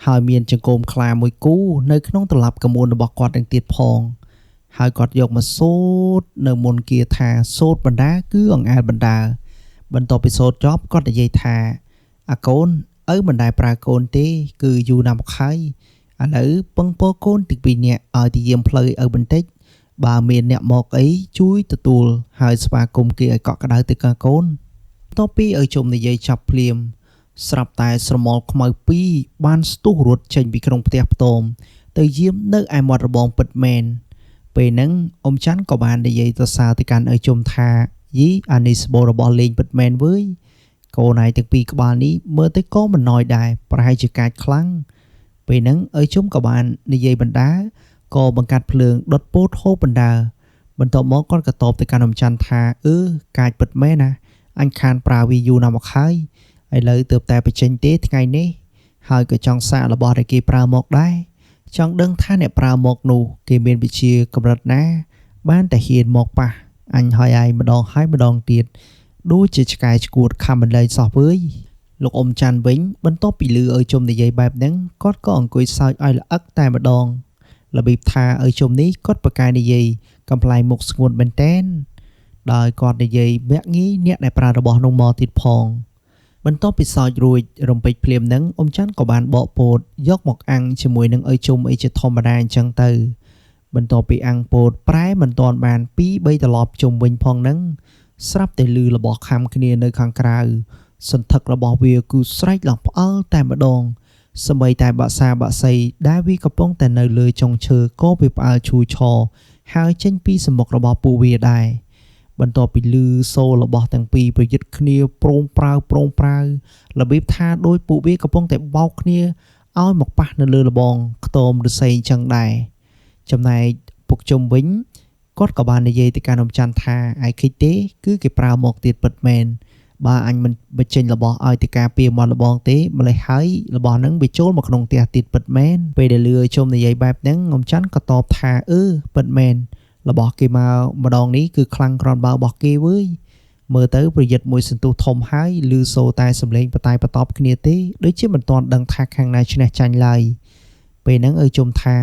ហើយមានចង្កូមខ្លាមួយគូនៅក្នុងតឡាប់កមួនរបស់គាត់នឹងទៀតផងហើយគាត់យកមកសូត្រនៅមុនគាថាសូត្របណ្ដាគឺអង្អែលបណ្ដាបន្ទាប់ពីសូត្រចប់គាត់និយាយថាអាកូនឪមិនដែលប្រើកូនទេគឺយូរណាស់មកហើយឥឡូវពឹងពោកូនទាំងពីរនាក់ឲ្យទៅយាមផ្លូវឪបន្តិចបើមានអ្នកមកអីជួយទទួលហើយស្វាគមន៍គេឲ្យកក់ក្ដៅទៅកាកូនបន្ទាប់ពីឪជុំនិយាយចាប់ភ្លាមស្រាប់តែស្រមោលខ្មៅពីរបានស្ទុះរត់ចេញពីក្នុងផ្ទះផ្ទមទៅយាមនៅឯមាត់របងពិតមែនពេលហ្នឹងអ៊ំច័ន្ទក៏បាននិយាយសរសើរទៅកាន់ឪជុំថាយីអានេះស្បូររបស់លេងពិតមែនវើយកូនឯងទាំងពីរក្បាលនេះមើលទៅក៏មិនណយដែរប្រហែលជាកាចខ្លាំងពេលហ្នឹងឪជុំក៏បាននិយាយបណ្ដាក៏បង្កាត់ភ្លើងដុតពោតហូបបណ្ដាបន្ទាប់មកគាត់ក៏តបទៅកាន់អ៊ំច័ន្ទថាអឺកាចពិតមែនណាអញខានប្រើវាយូរណាស់មកហើយឥឡូវទើបតែបញ្ចេញទេថ្ងៃនេះហើយក៏ចង់សាករបស់ដែលគេប្រើមកដែរចង់ដឹងថាអ្នកប្រើមកនោះគេមានវិជ្ជាកម្រិតណាបានតែហ៊ានមកប៉ះអញហើយឯងម្ដងហើយម្ដងទៀតដូចជាឆ្កែឆ្កួតខំមិនលែងសោះវើយលោកអ៊ំច័ន្ទវិញបន្ទាប់ពីលឺឪជុំនិយាយបែបហ្នឹងគាត់ក៏អង្គុយសើចឲ្យល្អឹកតែម្ដងរបៀបថាឪជុំនេះគាត់ប្រកែនិយាយកំប្លែងមុខស្ងួនមែនតែនដោយគាត់និយាយមាក់ងាយអ្នកដែលប្រើរបស់នោះមកទៀតផងបន្ទាប់ពីសើចរួចរំពេចភ្លាមនឹងអ៊ំច័ន្ទក៏បានបកពោតយកមកអាំងជាមួយនឹងឪជុំអីជាធម្មតាអញ្ចឹងទៅបន្ទាប់ពីអាំងពោតប្រែមិនទាន់បាន 2 3 ត្រឡប់ជុំវិញផងនឹងស្រាប់តែលឺរបស់ខំគ្នានៅខាងក្រៅសន្ធឹករបស់វាគឺស្រែកឡើងផ្អើលតែម្ដងសម្បីតែបាក់សាបាក់សីដែលវាកំពុងតែនៅលើចុងឈើក៏វាផ្អើលឈូឆរហើយចេញពីសម្បុករបស់ពួកវាដែរបន្ទាប់ពីលឺសូររបស់ទាំងពីរប្រយុទ្ធគ្នាប្រងប្រាវប្រងប្រាវរបៀបថាដោយពួកវាកំពុងតែបោកគ្នាឲ្យមកប៉ះនៅលើលបងខ្ទមឫស្សីអញ្ចឹងដែរចំណែកពុកជុំវិញគាត់ក៏បាននិយាយទៅកាន់អ៊ំច័ន្ទថាឯគិចទេគឺគេប្រើមកទៀតពិតមែនបើអញមិនបញ្ចេញរបស់ឲ្យទៅការពារមាត់លបងទេម្លេះហើយរបស់ហ្នឹងវាចូលមកក្នុងផ្ទះទៀតពិតមែនពេលដែលលឺជុំនិយាយបែបហ្នឹងអ៊ំច័ន្ទក៏តបថាអឺពិតមែនរបស់គេមកម្ដងនេះគឺខ្លាំងគ្រាន់បើរបស់គេវើយមើលទៅប្រយុទ្ធមួយសន្ទុះធំហើយឮសូរតែសំឡេងបតែបតបគ្នាទេដូចជាមិនទាន់ដឹងថាខាងណាឈ្នះចាញ់ឡើយពេលហ្នឹងឪជុំថា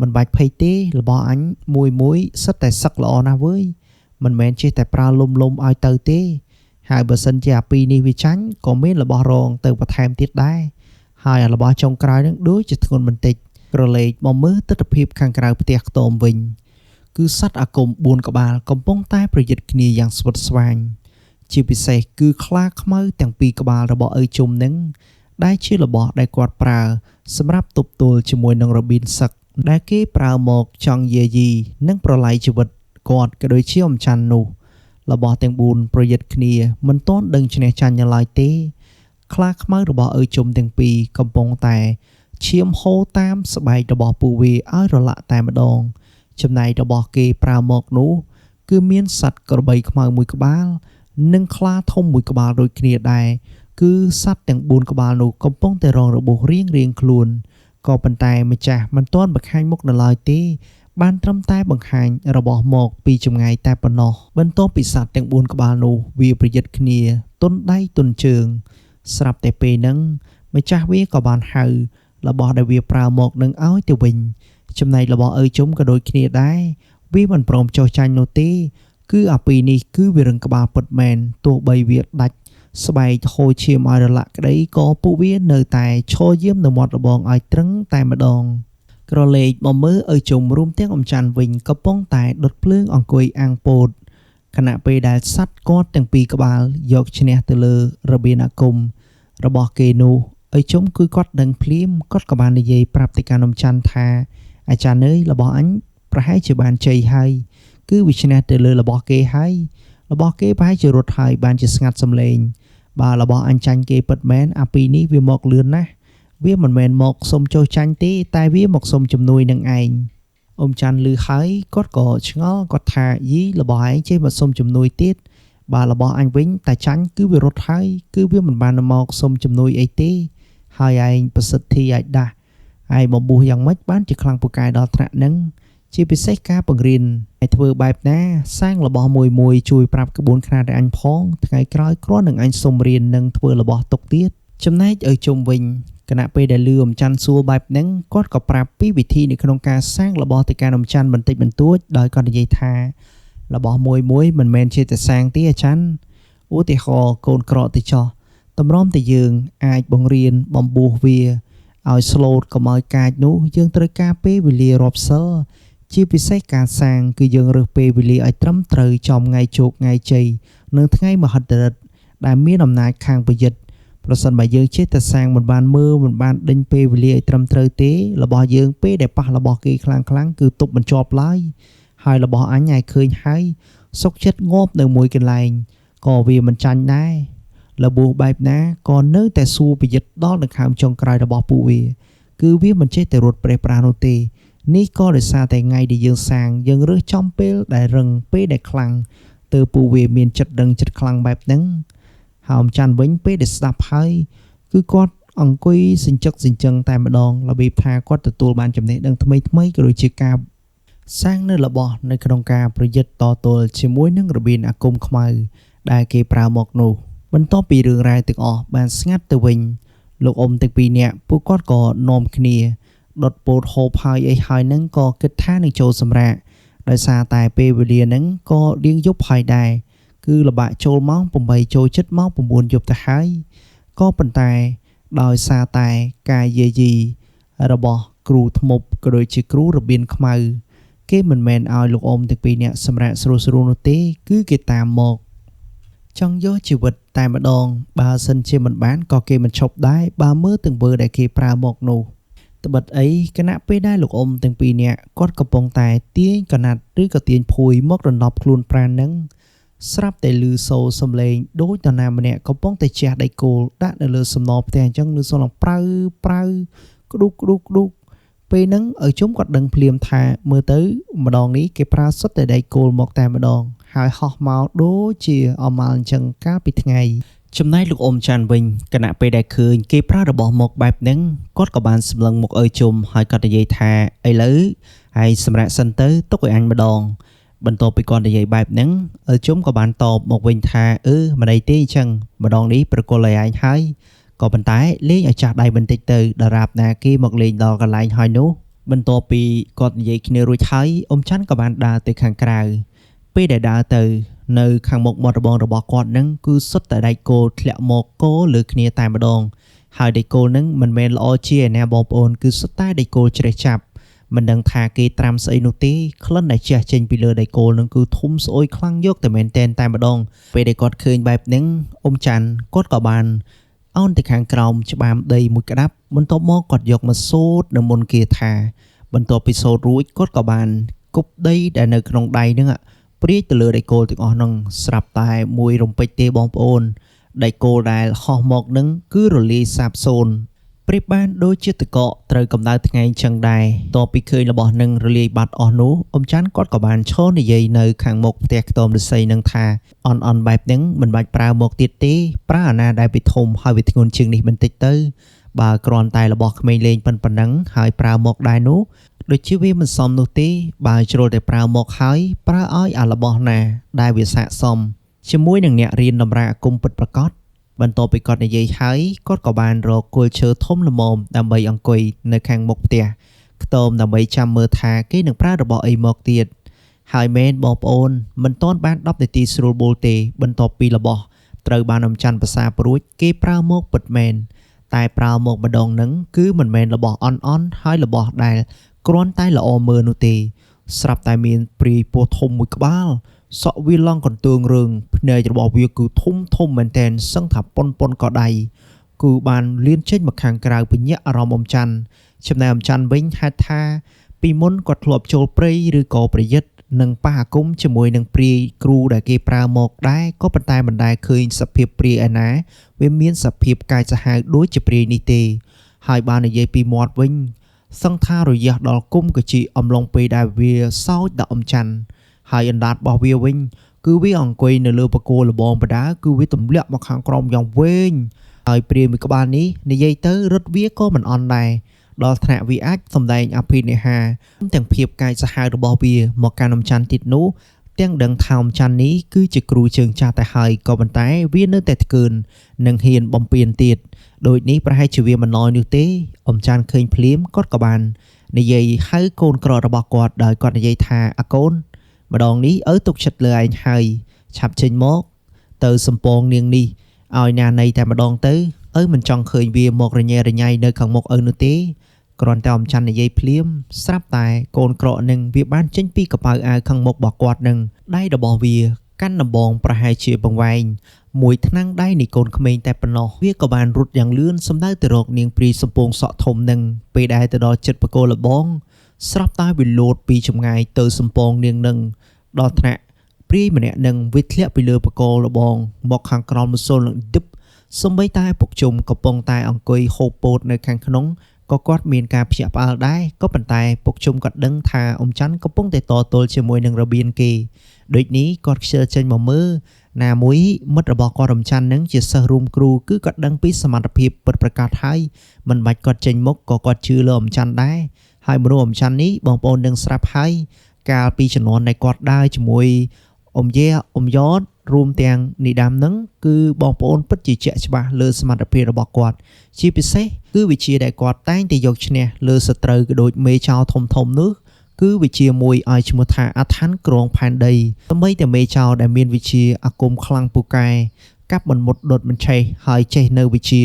មិនបាច់ភ័យទេរបស់អញមួយមួយសិតតែសឹកល្អណាស់វើយមិនមែនចេះតែប្រើលុំលុំឲ្យទៅទេហើយបើសិនជាអាពីរនេះវាចាញ់ក៏មានរបស់រងទៅបន្ថែមទៀតដែរហើយអារបស់ចុងក្រោយនឹងដូចជាធ្ងន់បន្តិចក្រឡេកមកមើលទិដ្ឋភាពខាងក្រៅផ្ទះខ្ទមវិញគឺសត្វអាគម4ក្បាលកំពុងតែប្រយុទ្ធគ្នាយ៉ាងស្វិតស្វាញជាពិសេសគឺខ្លាខ្មៅទាំងពីរក្បាលរបស់ឪជុំនឹងដែលជារបស់ដែលគាត់ប្រើសម្រាប់ទប់ទល់ជាមួយនឹងរបៀនសឹកដែលគេប្រើមកចង់យាយីនិងប្រឡាយជីវិតគាត់ក៏ដូចជាអ៊ំច័ន្ទនោះរបស់ទាំង4ប្រយុទ្ធគ្នាមិនទាន់ដឹងឈ្នះចាញ់ឡើយទេខ្លាខ្មៅរបស់ឪជុំទាំងពីរកំពុងតែឈាមហូរតាមស្បែករបស់ពួកវាឲ្យរលាក់តែម្ដងចំណែករបស់គេប្រើមកនោះគឺមានសត្វក្របីខ្មៅមួយក្បាលនិងខ្លាធំមួយក្បាលដូចគ្នាដែរគឺសត្វទាំង4ក្បាលនោះកំពុងតែរងរបួសរៀងៗខ្លួនក៏ប៉ុន្តែម្ចាស់មិនទាន់បង្ហាញមុខនៅឡើយទេបានត្រឹមតែបង្ហាញរបស់មកពីចម្ងាយតែប៉ុណ្ណោះបន្ទាប់ពីសត្វទាំង4ក្បាលនោះវាប្រយុទ្ធគ្នាទន់ដៃទន់ជើងស្រាប់តែពេលហ្នឹងម្ចាស់វាក៏បានហៅរបស់ដែលវាប្រើមកនឹងឲ្យទៅវិញចំណែករបស់ឪជុំក៏ដូចគ្នាដែរវាមិនព្រមចុះចាញ់នោះទេគឺអាពីរនេះគឺវារឹងក្បាលពិតមែនទោះបីវាដាច់ស្បែកហូរឈាមឲ្យរលាក់ក្តីក៏ពួកវានៅតែឈរយាមនៅមាត់របងឲ្យត្រឹងតែម្ដងក្រឡេកមកមើលឪជុំរួមទាំងអ៊ំច័ន្ទវិញកំពុងតែដុតភ្លើងអង្គុយអាំងពោតខណៈពេលដែលសត្វគាត់ទាំងពីរក្បាលយកឈ្នះទៅលើរបៀនអាគមរបស់គេនោះឪជុំគឺគាត់ដឹងភ្លាមគាត់ក៏បាននិយាយប្រាប់ទៅកាន់អ៊ំច័ន្ទថាអាចារ្យអើយរបស់អញប្រហែលជាបានជ័យហើយគឺវាឈ្នះទៅលើរបស់គេហើយរបស់គេប្រហែលជារត់ហើយបានជាស្ងាត់សំឡេងបើរបស់អញចាញ់គេពិតមែនអាពីរនេះវាមកលឿនណាស់ វាមិនមែនមកសុំចុះចាញ់ទេតែវាមកសុំជំនួយនឹងឯងអ៊ំច័ន្ទឮហើយគាត់ក៏ឆ្ងល់គាត់ថាយីរបស់ឯងចេះមកសុំជំនួយទៀតបើរបស់អញវិញតែចាញ់គឺវារត់ហើយគឺវាមិនបានមកសុំជំនួយអីទេហើយឯងប្រសិទ្ធិអាចដាស់ឯងបំពោះយ៉ាងម៉េចបានជាខ្លាំងពូកែដល់ថ្នាក់នឹងជាពិសេសការបង្រៀនឲ្យធ្វើបែបណាសាងរបស់មួយមួយជួយប្រាប់ក្បួនខ្នាតឲ្យអញផងថ្ងៃក្រោយគ្រាន់នឹងអញសុំរៀននិងធ្វើរបស់ទុកទៀតចំណែកឲ្យជុំវិញគណៈពេលដែលលឺអ៊ំច័ន្ទសួរបែបហ្នឹងគាត់ក៏ប្រាប់ពីវិធីនៅក្នុងការសាងរបស់ទៅកាន់អ៊ំច័ន្ទបន្តិចបន្តួចដោយគាត់និយាយថារបស់មួយមួយមិនមែនជាតែសាងទេអាចារ្យឧទាហរណ៍កូនក្រកទៅចោះតម្រាំតែយើងអាចបង្រៀនបំពោះវាឲ្យស្លូតកុំឲ្យកាចនោះយើងត្រូវការពេលវេលារាប់សិលជាពិសេសការសាងគឺយើងរើសពេលវេលាឲ្យត្រឹមត្រូវចំថ្ងៃជោគថ្ងៃជ័យនិងថ្ងៃមហិទ្ធិឫទ្ធិដែលមានអំណាចខាងប្រយុទ្ធប្រសិនបើយើងចេះតែសាងមិនបានមើលមិនបានដេញពេលវេលាឲ្យត្រឹមត្រូវទេរបស់យើងពេលដែលប៉ះរបស់គេខ្លាំងៗគឺទប់មិនជាប់ឡើយហើយរបស់អញឯងឃើញហើយសុកចិត្តងាប់នៅមួយកន្លែងក៏វាមិនចាញ់ដែររបួសបែបណាក៏នៅតែសួរប្រយុទ្ធដល់ដង្ហើមចុងក្រោយរបស់ពួកវាគឺវាមិនចេះតែរត់ប្រេះប្រាស់នោះទេនេះក៏ដោយសារតែថ្ងៃដែលយើងសាងយើងរើសចំពេលដែលរឹងពេលដែលខ្លាំងទើបពួកវាមានចិត្តរឹងចិត្តខ្លាំងបែបហ្នឹងហើយអ៊ំច័ន្ទវិញពេលដែលស្ដាប់ហើយគឺគាត់អង្គុយសញ្ជឹកសញ្ជឹងតែម្ដងរបៀបថាគាត់ទទួលបានចំណេះដឹងថ្មីៗក៏ដូចជាការសាងនៅរបស់នៅក្នុងការប្រយុទ្ធតទល់ជាមួយនឹងរបៀនអាគមខ្មៅដែលគេប្រើមកនោះបន្ទាប់ពីរឿងរ៉ាវទាំងអស់បានស្ងាត់ទៅវិញលោកអ៊ំទាំងពីរនាក់ពួកគាត់ក៏នាំគ្នាដុតពោតហូបហើយអីហើយនឹងក៏គិតថានឹងចូលសម្រាកដោយសារតែពេលវេលានឹងក៏រៀងយប់ហើយដែរគឺលបាក់ចូលម៉ោង8ចូលជិតម៉ោង9យប់ទៅហើយក៏ប៉ុន្តែដោយសារតែការយាយីរបស់គ្រូធ្មប់ក៏ដូចជាគ្រូរបៀនខ្មៅគេមិនមែនឲ្យលោកអ៊ំទាំងពីរនាក់សម្រាកស្រួលៗនោះទេគឺគេតាមមកចង់យកជីវិតតែម្ដងបើសិនជាមិនបានក៏គេមិនឈប់ដែរបើមើលទង្វើដែលគេប្រើមកនោះត្បិតអីគណៈពេលដែលលោកអ៊ំទាំងពីរនាក់គាត់កំពុងតែទាញកណាត់ឬក៏ទាញភួយមកដណ្ដប់ខ្លួនប្រាណនឹងស្រាប់តែឮសូរសំឡេងដូចនរណាម្នាក់កំពុងតែជះដែកគោលដាក់នៅលើសំណផ្ទះអញ្ចឹងឮសូរឡើងប្រៅប្រៅក្ដុកក្ដុកក្ដុកពេលហ្នឹងឲ្យជុំគាត់ដឹងភ្លាមថាមើលទៅម្ដងនេះគេប្រើសុទ្ធតែដែកគោលមកតែម្ដងហើយហោះមកដូចជាអម៉ាល់អញ្ចឹងកាលពីថ្ងៃចំណែកលោកអ៊ំច័ន្ទវិញគណៈពេលដែលឃើញគេប្រើរបស់មកបែបហ្នឹងគាត់ក៏បានសម្លឹងមកឲ្យជុំហើយគាត់និយាយថាឥឡូវហើយសម្រាប់សិនទៅទុកឲ្យអញម្ដងបន្ទាប់ពីគាត់និយាយបែបហ្នឹងឲ្យជុំក៏បានតបមកវិញថាមិនអីទេអញ្ចឹងម្ដងនេះប្រគល់ឲ្យឯងហើយក៏ប៉ុន្តែលេងឲ្យចាស់ដៃបន្តិចទៅដរាបណាគេមកលេងដល់កន្លែងហើយនោះបន្ទាប់ពីគាត់និយាយគ្នារួចហើយអ៊ំច័ន្ទក៏បានដើរទៅខាងក្រៅពេលដែលដើរទៅនៅខាងមុខមាត់របងរបស់គាត់នឹងគឺសុទ្ធតែដែកគោលធ្លាក់មកគោលើគ្នាតែម្ដងហើយដែកគោលនឹងមិនមែនល្អជាឯណាបងប្អូនគឺសុទ្ធតែដែកគោលច្រេះចាប់មិនដឹងថាគេត្រាំស្អីនោះទេក្លិនដែលជះចេញពីលើដែកគោលនឹងគឺធំស្អុយខ្លាំងយកតែមែនតែនតែម្ដងពេលដែលគាត់ឃើញបែបហ្នឹងអ៊ំច័ន្ទគាត់ក៏បានអោនទៅខាងក្រោមច្បាមដីមួយក្តាប់បន្ទាប់មកគាត់យកមកសូត្រនៅមុនគេថាបន្ទាប់ពីសូត្ររួចគាត់ក៏បានគប់ដីដែលនៅក្នុងដៃហ្នឹងព្រាយទៅលើដែកគោលទាំងអស់ហ្នឹងស្រាប់តែមួយរំពេចទេបងប្អូនដែកគោលដែលហោះមកហ្នឹងគឺរលាយសាបសូន្យប្រៀបបានដូចជាទឹកកកត្រូវកម្ដៅថ្ងៃអញ្ចឹងដែរតពីឃើញរបស់នឹងរលាយបាត់អស់នោះអ៊ំច័ន្ទគាត់ក៏បានឈរនិយាយនៅខាងមុខផ្ទះខ្ទមឫស្សីនឹងថាអន់អន់បែបហ្នឹងមិនបាច់ប្រើមកទៀតទេប្រើអាណាដែលវាធំហើយវាធ្ងន់ជាងនេះបន្តិចទៅបើគ្រាន់តែរបស់ក្មេងលេងប៉ុណ្ណឹងហើយប្រើមកដែរនោះដូចជាវាមិនសមនោះទេបើជ្រុលតែប្រើមកហើយប្រើឲ្យអារបស់ណាដែលវាស័ក្តិសមជាមួយនឹងអ្នករៀនតម្រាអាគមពិតប្រាកដបន្ទាប់ពីគាត់និយាយហើយគាត់ក៏បានរកគល់ឈើធំល្មមដើម្បីអង្គុយនៅខាងមុខផ្ទះខ្ទមដើម្បីចាំមើលថាគេនឹងប្រើរបស់អីមកទៀតហើយមែនបងប្អូនមិនទាន់បាន10នាទីស្រួលបួលទេបន្ទាប់ពីរបស់ត្រូវបានអ៊ំច័ន្ទប្រសាព្រួចគេប្រើមកពិតមែនតែប្រើមកម្ដងនឹងគឺមិនមែនរបស់អន់អន់ហើយរបស់ដែលគ្រាន់តែល្អមើលនោះទេស្រាប់តែមានព្រាយពោះធំមួយក្បាលសក់វាឡងកន្ទើងរឿងភ្នែករបស់វាគឺធំធំមែនតែនសឹងថាប៉ុនប៉ុនក៏ដៃគឺបានលៀនចេញមកខាងក្រៅពញាក់អារម្មណ៍អ៊ំច័ន្ទចំណែកអ៊ំច័ន្ទវិញហេតុថាពីមុនគាត់ធ្លាប់ចូលព្រៃឬក៏ប្រយុទ្ធនិងប៉ះអាគមជាមួយនឹងព្រាយគ្រូដែលគេប្រើមកដែរក៏ប៉ុន្តែមិនដែលឃើញសភាពព្រាយឯណាវាមានសភាពកាយសាហាវដូចជាព្រាយនេះទេ ហើយបាននិយាយពីមាត់វិញសឹងថារយះដល់គុំកជីអំឡុងពេលដែលវាសោចដល់អំច័ន្ទហើយអណ្ដាតរបស់វាវិញគឺវាអង្គុយនៅលើបកគោលបងបដាគឺវាទម្លាក់មកខាងក្រោមយ៉ាងវែងហើយព្រាយមួយក្បាលនេះនិយាយទៅរត់វាក៏មិនអន់ដែរដល់ថ្នាក់វាអាចសម្ដែងអភិនិហាទាំងភាពកាយសាហាវរបស់វាមកកាន់អំច័ន្ទទៀតនោះទាំងដឹងថាអំច័ន្ទនេះគឺជាគ្រូជើងចាស់ទៅហើយក៏ប៉ុន្តែវានៅតែថ្កើននិងហ៊ានបំពេញទៀតដូចនេះប្រហែលជាវាមិនណយនោះទេអំច័ន្ទឃើញភ្លាមគាត់ក៏បាននិយាយហៅកូនក្ររបស់គាត់ដោយគាត់និយាយថាអាកូនម្ដងនេះឪទុកចិត្តលើឯងហើយឆាប់ចេញមកទៅសំពងនាងនេះឲ្យណាណីតែម្ដងទៅឪមិនចង់ឃើញវាមករញ៉េរញ៉ៃនៅខាងមុខឪនោះទេគ្រាន់តែអំច័ន្ទនិយាយភ្លាមស្រាប់តែកូនក្រកនឹងវាបានចេញពីកប៉ៅអាវខាងមុខរបស់គាត់នឹងដៃរបស់វាកាន់ដំបងប្រហែលជាបង្វែងមួយថ្នាំងដៃនៃកូនក្មេងតែប៉ុណ្ណោះវាក៏បានរត់យ៉ាងលឿនសំដៅទៅរកនាងព្រាយសំពងសក់ធំនឹងពេលដែលទៅដល់ចិត្តបកគោលបងស្រាប់តែវាលោតពីចម្ងាយទៅសំពងនាងនឹងដល់ថ្នាក់ព្រាយម្នាក់នឹងវាធ្លាក់ពីលើបកគោលបងមកខាងក្រោមម្សូលនឹងឌឹបសំបីតែពុកជុំកំពុងតែអង្គុយហូបពោតនៅខាងក្នុងក៏គាត់មានការភ្ញាក់ផ្អើលដែរក៏ប៉ុន្តែពុកជុំគាត់ដឹងថាអ៊ំច័ន្ទកំពុងតែតទល់ជាមួយនឹងរបៀនគេដូចនេះគាត់ខ្ជិលចេញមកមើលណាមួយមិត្តរបស់គាត់អ៊ំច័ន្ទនឹងជាសិស្សរួមគ្រូគឺគាត់ដឹងពីសមត្ថភាពពិតប្រាកដហើយមិនបាច់គាត់ចេញមុខក៏គាត់ជឿលើអ៊ំច័ន្ទដែរហើយមនុស្សអ៊ំច័ន្ទនេះបងប្អូននឹងស្រាប់ហើយកាលពីជំនាន់ដែលគាត់ដើរជាមួយអ៊ំយាអ៊ំយ៉តរួមទាំងនីដាមនឹងគឺបងប្អូនពិតជាជាក់ច្បាស់លើសមត្ថភាពរបស់គាត់ជាពិសេសគឺវិជាដែលគាត់តែងតែយកឈ្នះលើសត្រូវក៏ដូចមេចៅធំធំនោះគឺវិជាមួយឲ្យឈ្មោះថាអាឋានក្រងផែនដីសម្បីតែមេចៅដែលមានវិជាអាគមខ្លាំងពូកែកាប់មិនមុតដុតមិនឆេះហើយចេះនៅវិជា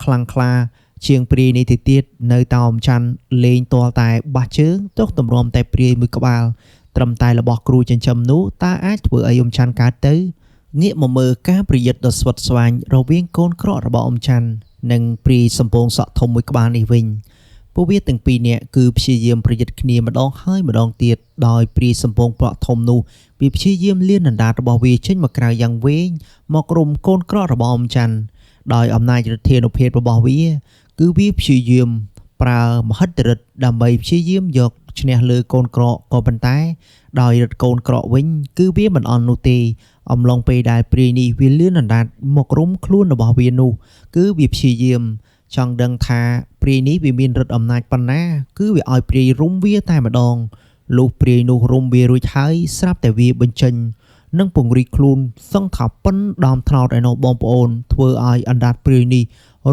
ខ្លាំងក្លាជាងព្រាយនេះទៅទៀតនៅតោមច័ន្ទលេងទាល់តែបះជើងទោះតម្រាំតែព្រាយមួយក្បាលត្រឹមតែរបស់គ្រូចិញ្ចឹមនោះតើអាចធ្វើអីអ៊ំច័ន្ទកើតទៅងាកមកមើលការប្រយុទ្ធដ៏ស្វិតស្វាញរវាងកូនក្រករបស់អ៊ំច័ន្ទនិងព្រាយសំពងសក់ធំមួយក្បាលនេះវិញពួកវាទាំងពីរនាក់គឺព្យាយាមប្រយុទ្ធគ្នាម្ដងហើយម្ដងទៀតដោយព្រាយសំពងប្រក់ធំនោះវាព្យាយាមលានអណ្ដាតរបស់វាចេញមកក្រៅយ៉ាងវែងមករុំកូនក្រករបស់អ៊ំច័ន្ទដោយអំណាចឫទ្ធានុភាពរបស់វាគឺវាព្យាយាមប្រើមហិទ្ធិឫទ្ធិដើម្បីព្យាយាមយកឈ្នះលើកូនក្រកក៏ប៉ុន្តែដោយឫទ្ធិកូនក្រកវិញគឺវាមិនអន់នោះទេអំឡុងពេលដែលព្រាយនេះវាលឿនអណ្ដាតមករុំខ្លួនរបស់វានោះគឺវាព្យាយាមចង់ដឹងថាព្រាយនេះវាមានឫទ្ធិអំណាចប៉ុណ្ណាគឺវាឲ្យព្រាយរុំវាតែម្ដងលុះព្រាយនោះរុំវារួចហើយស្រាប់តែវាបញ្ចេញនិងពង្រីកខ្លួនសឹងថាប៉ុនដើមថ្នោតឯនោះបងប្អូនធ្វើឲ្យអណ្ដាតព្រាយនេះ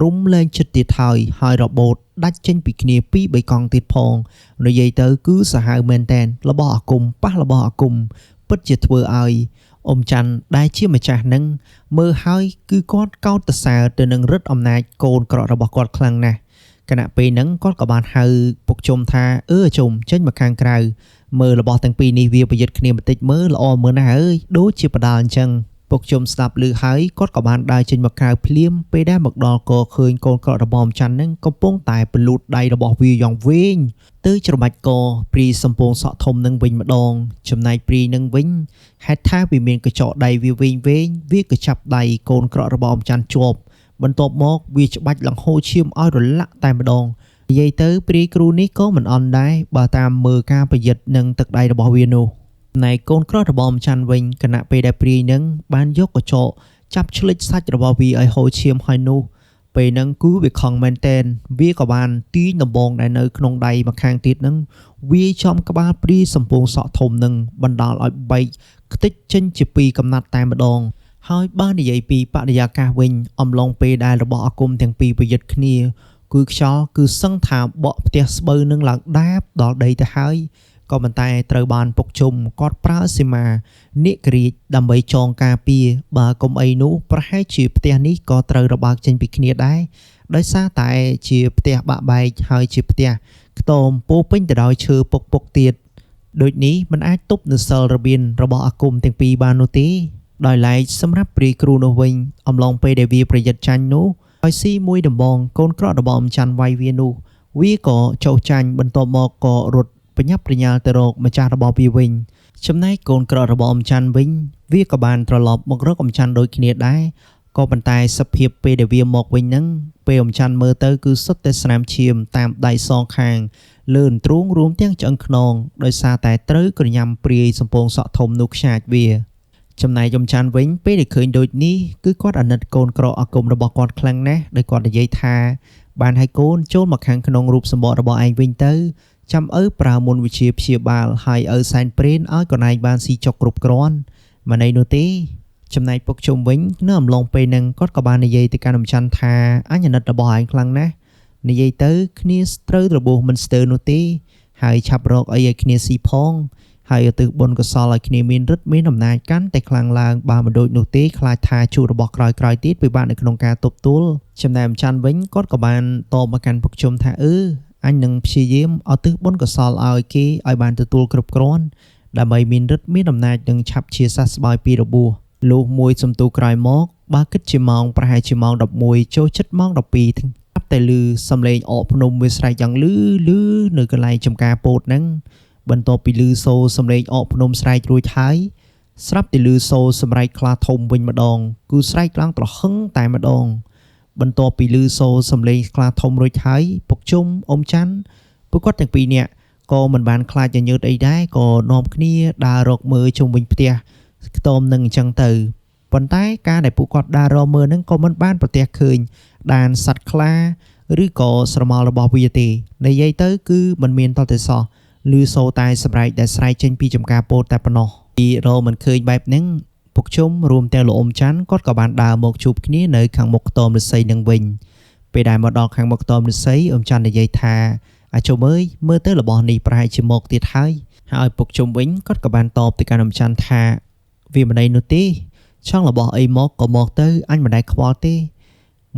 រុំលែងចិត្តទៀតហើយហើយរបូតដាច់ចេញពីគ្នាពីរបីកង់ទៀតផងនិយាយទៅគឺសាហាវមែនតែនរបស់អាគមប៉ះរបស់អាគមពិតជាធ្វើឲ្យអ៊ំច័ន្ទដែលជាម្ចាស់នឹងមើលហើយគឺគាត់កោតសរសើរទៅនឹងឫទ្ធិអំណាចកូនក្រករបស់គាត់ខ្លាំងណាស់ខណៈពេលហ្នឹងគាត់ក៏បានហៅពុកជុំថាអឺជុំចេញមកខាងក្រៅមើលរបស់ទាំងពីរនេះវាប្រយុទ្ធគ្នាបន្តិចមើលល្អមើលណាស់អើយដូចជាបដាលអញ្ចឹងពុកជុំស្ដាប់ឮហើយគាត់ក៏បានដើរចេញមកក្រៅភ្លាមពេលដែលមកដល់ក៏ឃើញកូនក្រករបស់អ៊ំច័ន្ទនឹងកំពុងតែពលូតដៃរបស់វាយ៉ាងវែងទៅច្របាច់កព្រាយសំពងសក់ធំនឹងវិញម្ដងចំណែកព្រាយនឹងវិញហេតុថាវាមានកញ្ចក់ដៃវាវែងវែងវាក៏ចាប់ដៃកូនក្រករបស់អ៊ំច័ន្ទជាប់បន្ទាប់មកវាច្បាច់លង្ហូរឈាមឲ្យរលាក់តែម្ដងនិយាយទៅព្រាយគ្រូនេះក៏មិនអន់ដែរបើតាមមើលការប្រយុទ្ធនឹងទឹកដៃរបស់វានោះណែកូនក្ររបស់អ៊ំច័ន្ទវិញខណៈពេលដែលព្រាយនឹងបានយកកញ្ចក់ចាប់ឆ្លិចសាច់របស់វាឲ្យហូរឈាមហើយនោះពេលហ្នឹងគឺវាខឹងមែនតែនវាក៏បានទាញដំបងដែលនៅក្នុងដៃម្ខាងទៀតហ្នឹងវាចំក្បាលព្រាយសំពងសក់ធំនឹងបណ្ដាលឲ្យបែកខ្ទេចចេញជាពីរកំណាត់តែម្ដងហើយបើនិយាយពីបរិយាកាសវិញអំឡុងពេលដែលរបស់អាគមទាំងពីរប្រយុទ្ធគ្នាគឺខ្យល់គឺសឹងថាបក់ផ្ទះស្បូវនឹងឡើងដាបដល់ដីទៅហើយក៏ប៉ុន្តែត្រូវបានពុកជុំគាត់ប្រើសីមានាគរាជដើម្បីចងការពារបើកុំអីនោះប្រហែលជាផ្ទះនេះក៏ត្រូវរបើកចេញពីគ្នាដែរដោយសារតែជាផ្ទះបាក់បែកហើយជាផ្ទះខ្ទមពោពេញទៅដោយឈើពុកពុកទៀតដូចនេះមិនអាចទប់នៅសិលរបៀនរបស់អាគមទាំងពីរបាននោះទេដោយឡែកសម្រាប់ព្រាយគ្រូនោះវិញអំឡុងពេលដែលវាប្រយុទ្ធចាញ់នោះហើយស៊ីមួយដំបងកូនក្រករបស់អ៊ំច័ន្ទវាយវានោះវាក៏ចុះចាញ់បន្ទាប់មកក៏រត់ប្រញាប់ប្រញាល់ទៅរកម្ចាស់របស់វាវិញចំណែកកូនក្រករបស់អ៊ំច័ន្ទវិញវាក៏បានត្រឡប់មករកអ៊ំច័ន្ទដូចគ្នាដែរ ក៏ប៉ុន្តែសភាពពេលដែលវាមកវិញហ្នឹងពេលអ៊ំច័ន្ទមើលទៅគឺសុទ្ធតែស្នាមឈាមតាមដៃសងខាងលើអន្ទ្រូងរួមទាំងឆ្អឹងខ្នងដោយសារតែត្រូវក្រញាំព្រាយសំពងសក់ធំនោះខ្យាចវាចំណែកអ៊ំច័ន្ទវិញពេលដែលឃើញដូចនេះគឺគាត់អាណិតកូនក្រអគុំរបស់គាត់ខ្លាំងណាស់ដោយគាត់និយាយថាបានឲ្យកូនចូលមកខាងក្នុងរូបសម្បករបស់ឯងវិញទៅចាំឪប្រើមុនវិជាព្យាបាលហើយឪសែនព្រេនឲ្យកូនឯងបានស៊ីចុកគ្រប់គ្រាន់មិនអីនោះទេចំណែកពុកជុំវិញនៅអំឡុងពេលហ្នឹងគាត់ក៏បាននិយាយទៅកាន់អ៊ំច័ន្ទថាអញអាណិតរបស់ឯងខ្លាំងណាស់និយាយទៅគ្នាត្រូវរបួសមិនស្ទើរនោះទេហើយឆាប់រកអីឲ្យគ្នាស៊ីផងហើយឧទ្ទិសបុណ្យកុសលឲ្យគ្នាមានឫទ្ធិមានអំណាចកាន់តែខ្លាំងឡើងបើមិនដូចនោះទេខ្លាចថាជួរបស់ក្រោយៗទៀតពិបាកនៅក្នុងការទប់ទល់ចំណែកអ៊ំច័ន្ទវិញគាត់ក៏បានតបមកកាន់ពុកជុំថាអឺអញនឹងព្យាយាមឧទ្ទិសបុណ្យកុសលឲ្យគេឲ្យបានទទួលគ្រប់គ្រាន់ដើម្បីមានឫទ្ធិមានអំណាចនិងឆាប់ជាសះស្បើយពីរបួសលុះមួយសំទូក្រោយមកបើគិតជាម៉ោងប្រហែលជាម៉ោង11ចូលជិតម៉ោង12ស្រាប់តែឮសំឡេងអកភ្នំវាស្រែកយ៉ាងលឺលឺនៅកន្លែងចំការពោតហ្នឹងបន្ទាប់ពីឮសូរសំឡេងអកភ្នំស្រែករួចហើយស្រាប់តែឮសូរសម្រែកខ្លាធំវិញម្ដងគឺស្រែកឡើងត្រហឹងតែម្ដងបន្ទាប់ពីឮសូរសំឡេងខ្លាធំរួចហើយពុកជុំអ៊ំច័ន្ទពួកគាត់ទាំងពីរនាក់ក៏មិនបានខ្លាចញញើតអីដែរក៏នាំគ្នាដើររកមើលជុំវិញផ្ទះខ្ទមនឹងអញ្ចឹងទៅប៉ុន្តែការដែលពួកគាត់ដើររកមើលនឹងក៏មិនបានប្រទះឃើញដានសត្វខ្លាឬក៏ស្រមោលរបស់វាទេនិយាយទៅគឺមិនមានតតែសោះឮសូរតែសម្រែកដែលស្រែកចេញពីចំការពោតតែប៉ុណ្ណោះពីរកមិនឃើញបែបហ្នឹងពុកជុំរួមទាំងលោកអ៊ំច័ន្ទគាត់ក៏បានដើរមកជួបគ្នានៅខាងមុខខ្ទមឫស្សីនឹងវិញពេលដែលមកដល់ខាងមុខខ្ទមឫស្សីអ៊ំច័ន្ទនិយាយថាអាជុំអើយមើលទៅរបស់នេះប្រហែលជាមកទៀតហើយហើយពុកជុំវិញគាត់ក៏បានតបទៅកាន់អ៊ំច័ន្ទថាវាមិនអីនោះទេចង់របស់អីមកក៏មកទៅអញមិនដែលខ្វល់ទេ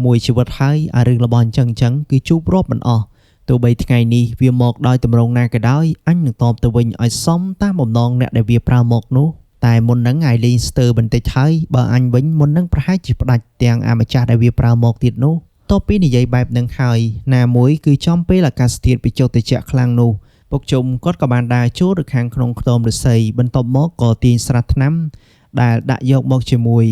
មួយជីវិតហើយអារឿងរបស់អញ្ចឹងគឺជួបរាប់មិនអស់ទោះបីថ្ងៃនេះវាមកដោយតម្រងណាក៏ដោយអញនឹងតបទៅវិញឲ្យសមតាមបំណងអ្នកដែលវាប្រើមកនោះតែមុនហ្នឹងឯងលេងស្ទើរបន្តិចហើយបើអញវិញមុនហ្នឹងប្រហែលជាផ្ដាច់ទាំងអាម្ចាស់ដែលវាប្រើមកទៀតនោះតបពីនិយាយបែបហ្នឹងហើយណាមួយគឺចំពេលអាកាសធាតុពិជុតិជៈខ្លាំងនោះពុកជុំគាត់ក៏បានដើរចូលទៅខាងក្នុងខ្ទមឫស្សីបន្ទាប់មកក៏ទាញស្រាថ្នាំដែលដាក់យកមកជាមួយ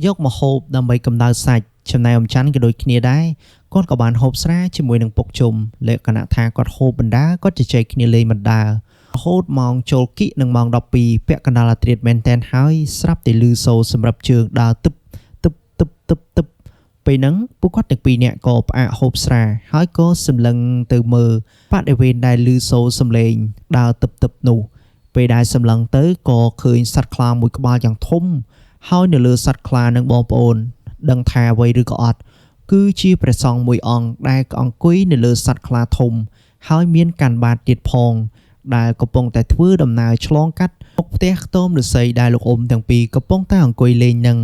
យកមកហូបដើម្បីកម្ដៅសាច់ចំណែកអ៊ំច័ន្ទក៏ដូចគ្នាដែរគាត់ក៏បានហូបស្រាជាមួយនឹងពុកជុំលក្ខណៈថាគាត់ហូបបណ្ដាគាត់ជជែកគ្នាលេងបណ្ដារហូតម៉ោងចូលគិនឹងម៉ោង12ពាក់កណ្ដាលអាត្រៀតមែនតែនហើយស្រាប់តែឮសូរសម្រាប់ជើងដើរទឹបទឹបទឹបទឹបទឹបពេលហ្នឹងពួកគាត់ទាំងពីរនាក់ក៏ផ្អាកហូបស្រាហើយក៏សម្លឹងទៅមើលបរិវេណដែលឮសូរសំឡេងដើរទឹបទឹបនោះពេលដែលសម្លឹងទៅក៏ឃើញសត្វខ្លាមួយក្បាលយ៉ាងធំហើយនៅលើសត្វខ្លានឹងបងប្អូនដឹងថាអ្វីឬក៏អត់គឺជាព្រះសង្ឃមួយអង្គដែលអង្គុយនៅលើសត្វខ្លាធំហើយមានកាន់បាតទៀតផងដែលកំពុងតែធ្វើដំណើរឆ្លងកាត់មុខផ្ទះខ្ទមឫស្សីដែលលោកអ៊ំទាំងពីរកំពុងតែអង្គុយលេងនឹង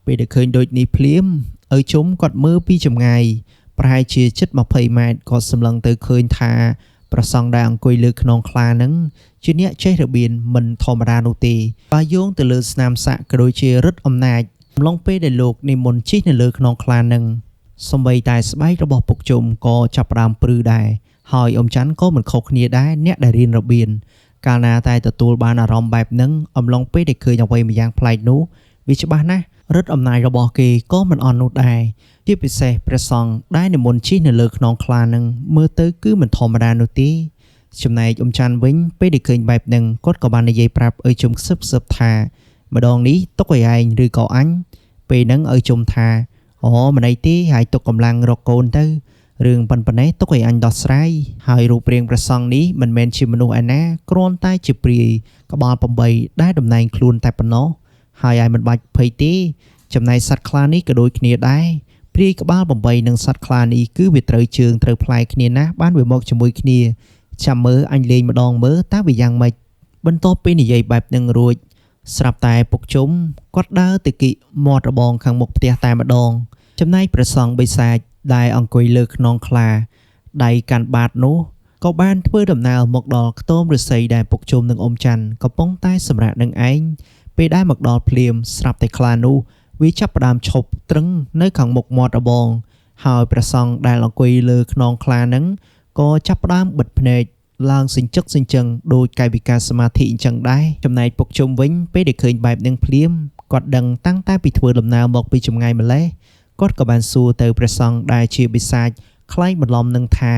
ពេលដែលឃើញដូចនេះភ្លាមឪជុំគាត់មើលពីចម្ងាយប្រហែលជាជិត20ម៉ែត្រគាត់សម្លឹងទៅឃើញថាព្រះសង្ឃដែលអង្គុយលើខ្នងខ្លានឹងជាអ្នកចេះរបៀនមិនធម្មតានោះទេបើយោងទៅលើស្នាមសាក់ក៏ដូចជាឫទ្ធិអំណាចអំឡុងពេលដែលលោកនិមន្តជិះនៅលើខ្នងខ្លានឹងសូម្បីតែស្បែករបស់ពុកជុំក៏ចាប់ផ្ដើមព្រឺដែរហើយអ៊ំច័ន្ទក៏មិនខុសគ្នាដែរអ្នកដែលរៀនរបៀនកាលណាតែទទួលបានអារម្មណ៍បែបហ្នឹងអំឡុងពេលដែលឃើញអ្វីម្យ៉ាងប្លែកនោះវាច្បាស់ណាស់ឫទ្ធិអំណាចរបស់គេក៏មិនអន់នោះដែរជាពិសេសព្រះសង្ឃដែលនិមន្តជិះនៅលើខ្នងខ្លានឹងមើលទៅគឺមិនធម្មតានោះទេចំណែកអ៊ំច័ន្ទវិញពេលដែលឃើញបែបហ្នឹងគាត់ក៏បាននិយាយប្រាប់ឪជុំខ្សឹបខ្សឹបថាម្ដងនេះទុកឲ្យឯងឬក៏អញពេលហ្នឹងឪជុំថាអូមិនអីទេហើយទុកកម្លាំងរកកូនទៅរឿងប៉ុណ្ណេះទុកឲ្យអញដោះស្រាយហើយរូបរាងព្រះសង្ឃនេះមិនមែនជាមនុស្សឯណាគ្រាន់តែជាព្រាយក្បាល8ដែលតំណែងខ្លួនតែប៉ុណ្ណោះហើយឯងមិនបាច់ភ័យទេចំណែកសត្វខ្លានេះក៏ដូចគ្នាដែរព្រាយក្បាល8និងសត្វខ្លានេះគឺវាត្រូវជើងត្រូវផ្លែគ្នាណាស់បានវាមកជាមួយគ្នាចាំមើលអញលេងម្ដងមើលតើវាយ៉ាងម៉េចបន្ទាប់ពីនិយាយបែបនឹងរួចស្រាប់តែពុកជុំគាត់ដើរទៅគិមាត់របងខាងមុខផ្ទះតែម្ដងចំណែកព្រះសង្ឃបិសាចដែលអង្គុយលើខ្នងខ្លាដៃកាន់បាតនោះក៏បានធ្វើដំណើរមកដល់ខ្ទមឫស្សីដែលពុកជុំនិងអ៊ំច័ន្ទកំពុងតែសម្រាកនឹងឯងពេលដែលមកដល់ភ្លាមស្រាប់តែខ្លានោះវាចាប់ផ្ដើមឈប់ត្រឹងនៅខាងមុខមាត់របងហើយព្រះសង្ឃដែលអង្គុយលើខ្នងខ្លានឹងក៏ចាប់ផ្ដើមបិទភ្នែកឡើងសញ្ជឹកសញ្ជឹងដោយកាយវិការសមាធិអញ្ចឹងដែរចំណែកពុកជុំវិញពេលដែលឃើញបែបនឹងភ្លាម គាត់ដឹងតាំងតែពីធ្វើដំណើរមកពីចម្ងាយម្លេះគាត់ក៏បានសួរទៅព្រះសង្ឃដែលជាបិសាចក្លែងបន្លំនឹងថា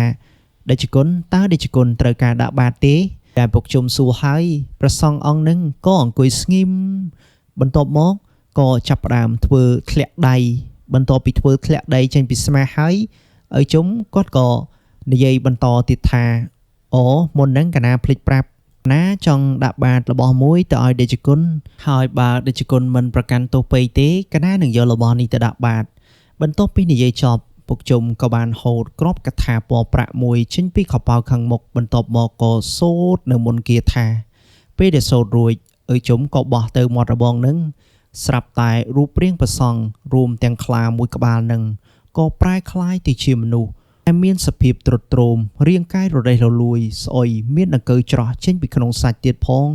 តេជគុណតើតេជគុណត្រូវការដាក់បាតទេដែលពុកជុំសួរហើយព្រះសង្ឃអង្គនឹងក៏អង្គុយស្ងៀមបន្ទាប់មកក៏ចាប់ផ្ដើមធ្វើធ្លាក់ដៃបន្ទាប់ពីធ្វើធ្លាក់ដៃចេញពីស្មាហើយឪជុំគាត់ក៏និយាយបន្តទៀតថាអូមុននឹងកណាភ្លេចប្រាប់ណាចង់ដាក់បាតរបស់មួយទៅឲ្យតេជគុណហើយបើតេជគុណមិនប្រកាន់ទោសពេកទេកណានឹងយករបស់នេះទៅដាក់បាតបន្ទាប់ពីនិយាយចប់ពុកជុំក៏បានហូតក្របកថាពណ៌ប្រាក់មួយចេញពីខប៉ៅខាងមុខបន្ទាប់មកក៏សូត្រនៅមុនគាថាពេលដែលសូត្ររួចឪជុំក៏បោះទៅមាត់របងនឹងស្រាប់តែរូបរាងព្រះសង្ឃរួមទាំងខ្លាមួយក្បាលនឹងក៏ប្រែក្លាយទៅជាមនុស្សដែលមានសភាពទ្រុឌទ្រោមរាងកាយរដេះរលួយស្អុយមានដង្កូវច្រោះចេញពីក្នុងសាច់ទៀតផង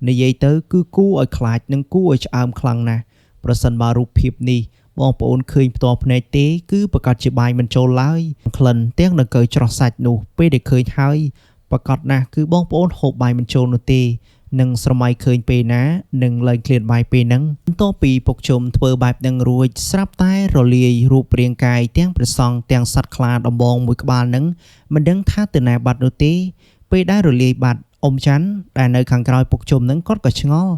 និយាយទៅគឺគួរឲ្យខ្លាចនិងគួរឲ្យឆ្អើមខ្លាំងណាស់ប្រសិនបើរូបភាពនេះបងប្អូនឃើញផ្ទាល់ភ្នែកទេគឺប្រកាសជាបាយមិនចូលឡើយក្លិនទាំងដង្កូវច្រោះសាច់នោះពេលដែលឃើញហើយប្រកាសណាស់គឺបងប្អូនហូបបាយមិនចូលនោះទេនឹងស្រមៃឃើញពេលណានឹងលែងឃ្លានបាយពេលហ្នឹងបន្ទាប់ពីពុកជុំធ្វើបែបនឹងរួចស្រាប់តែរលាយរូបរាងកាយទាំងព្រះសង្ឃទាំងសត្វខ្លាដំបងមួយក្បាលហ្នឹងមិនដឹងថាទៅណាបាត់នោះទេពេលដែលរលាយបាត់អ៊ំច័ន្ទដែលនៅខាងក្រោយពុកជុំហ្នឹងគាត់ក៏ឆ្ងល់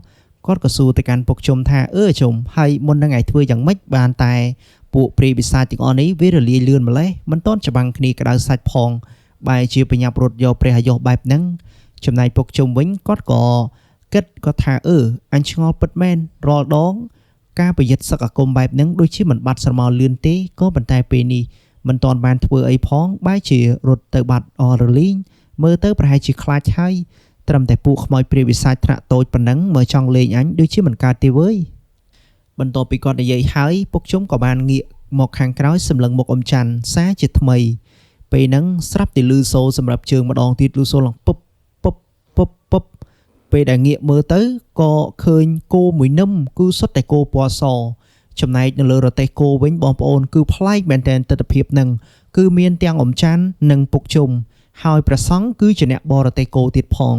គាត់ក៏សួរទៅកាន់ពុកជុំថាអឺជុំហើយមុននឹងឯងធ្វើយ៉ាងម៉េចបានតែពួកព្រាយបិសាចទាំងអស់នេះវារលាយលឿនម្លេះមិនទាន់ច្បាំងគ្នាក្តៅសាច់ផងបែរជាប្រញាប់រត់យកព្រះអាយុបែបហ្នឹងចំណែកពុកជុំវិញគាត់ក៏គិតគាត់ថាអឺអញឆ្ងល់ពិតមែនរាល់ដងការប្រយុទ្ធសឹកអាគមបែបហ្នឹងដូចជាមិនបាត់ស្រមោលលឿនទេក៏ប៉ុន្តែពេលនេះមិនទាន់បានធ្វើអីផងបែរជារត់ទៅបាត់អស់រលីងមើលទៅប្រហែលជាខ្លាចហើយត្រឹមតែពួកខ្មោចព្រាយបិសាចថ្នាក់តូចប៉ុណ្ណឹងមើលចង់លេងអញដូចជាមិនកើតទេវើយបន្ទាប់ពីគាត់និយាយហើយពុកជុំក៏បានងាកមកខាងក្រោយសម្លឹងមុខអ៊ំច័ន្ទសារជាថ្មីពេលហ្នឹងស្រាប់តែលឺសូរសម្រាប់ជើងម្ដងទៀតលឺសូរឡើងពឹបពឹបពឹបពឹបពេលដែលងាកមើលទៅក៏ឃើញគោមួយនឹមគឺសុទ្ធតែគោពណ៌សចំណែកនៅលើរទេះគោវិញបងប្អូនគឺប្លែកមែនទែនទិដ្ឋភាពហ្នឹងគឺមានទាំងអ៊ំច័ន្ទនិងពុកជុំហើយព្រះសង្ឃគឺជាអ្នកបរទេះគោទៀតផង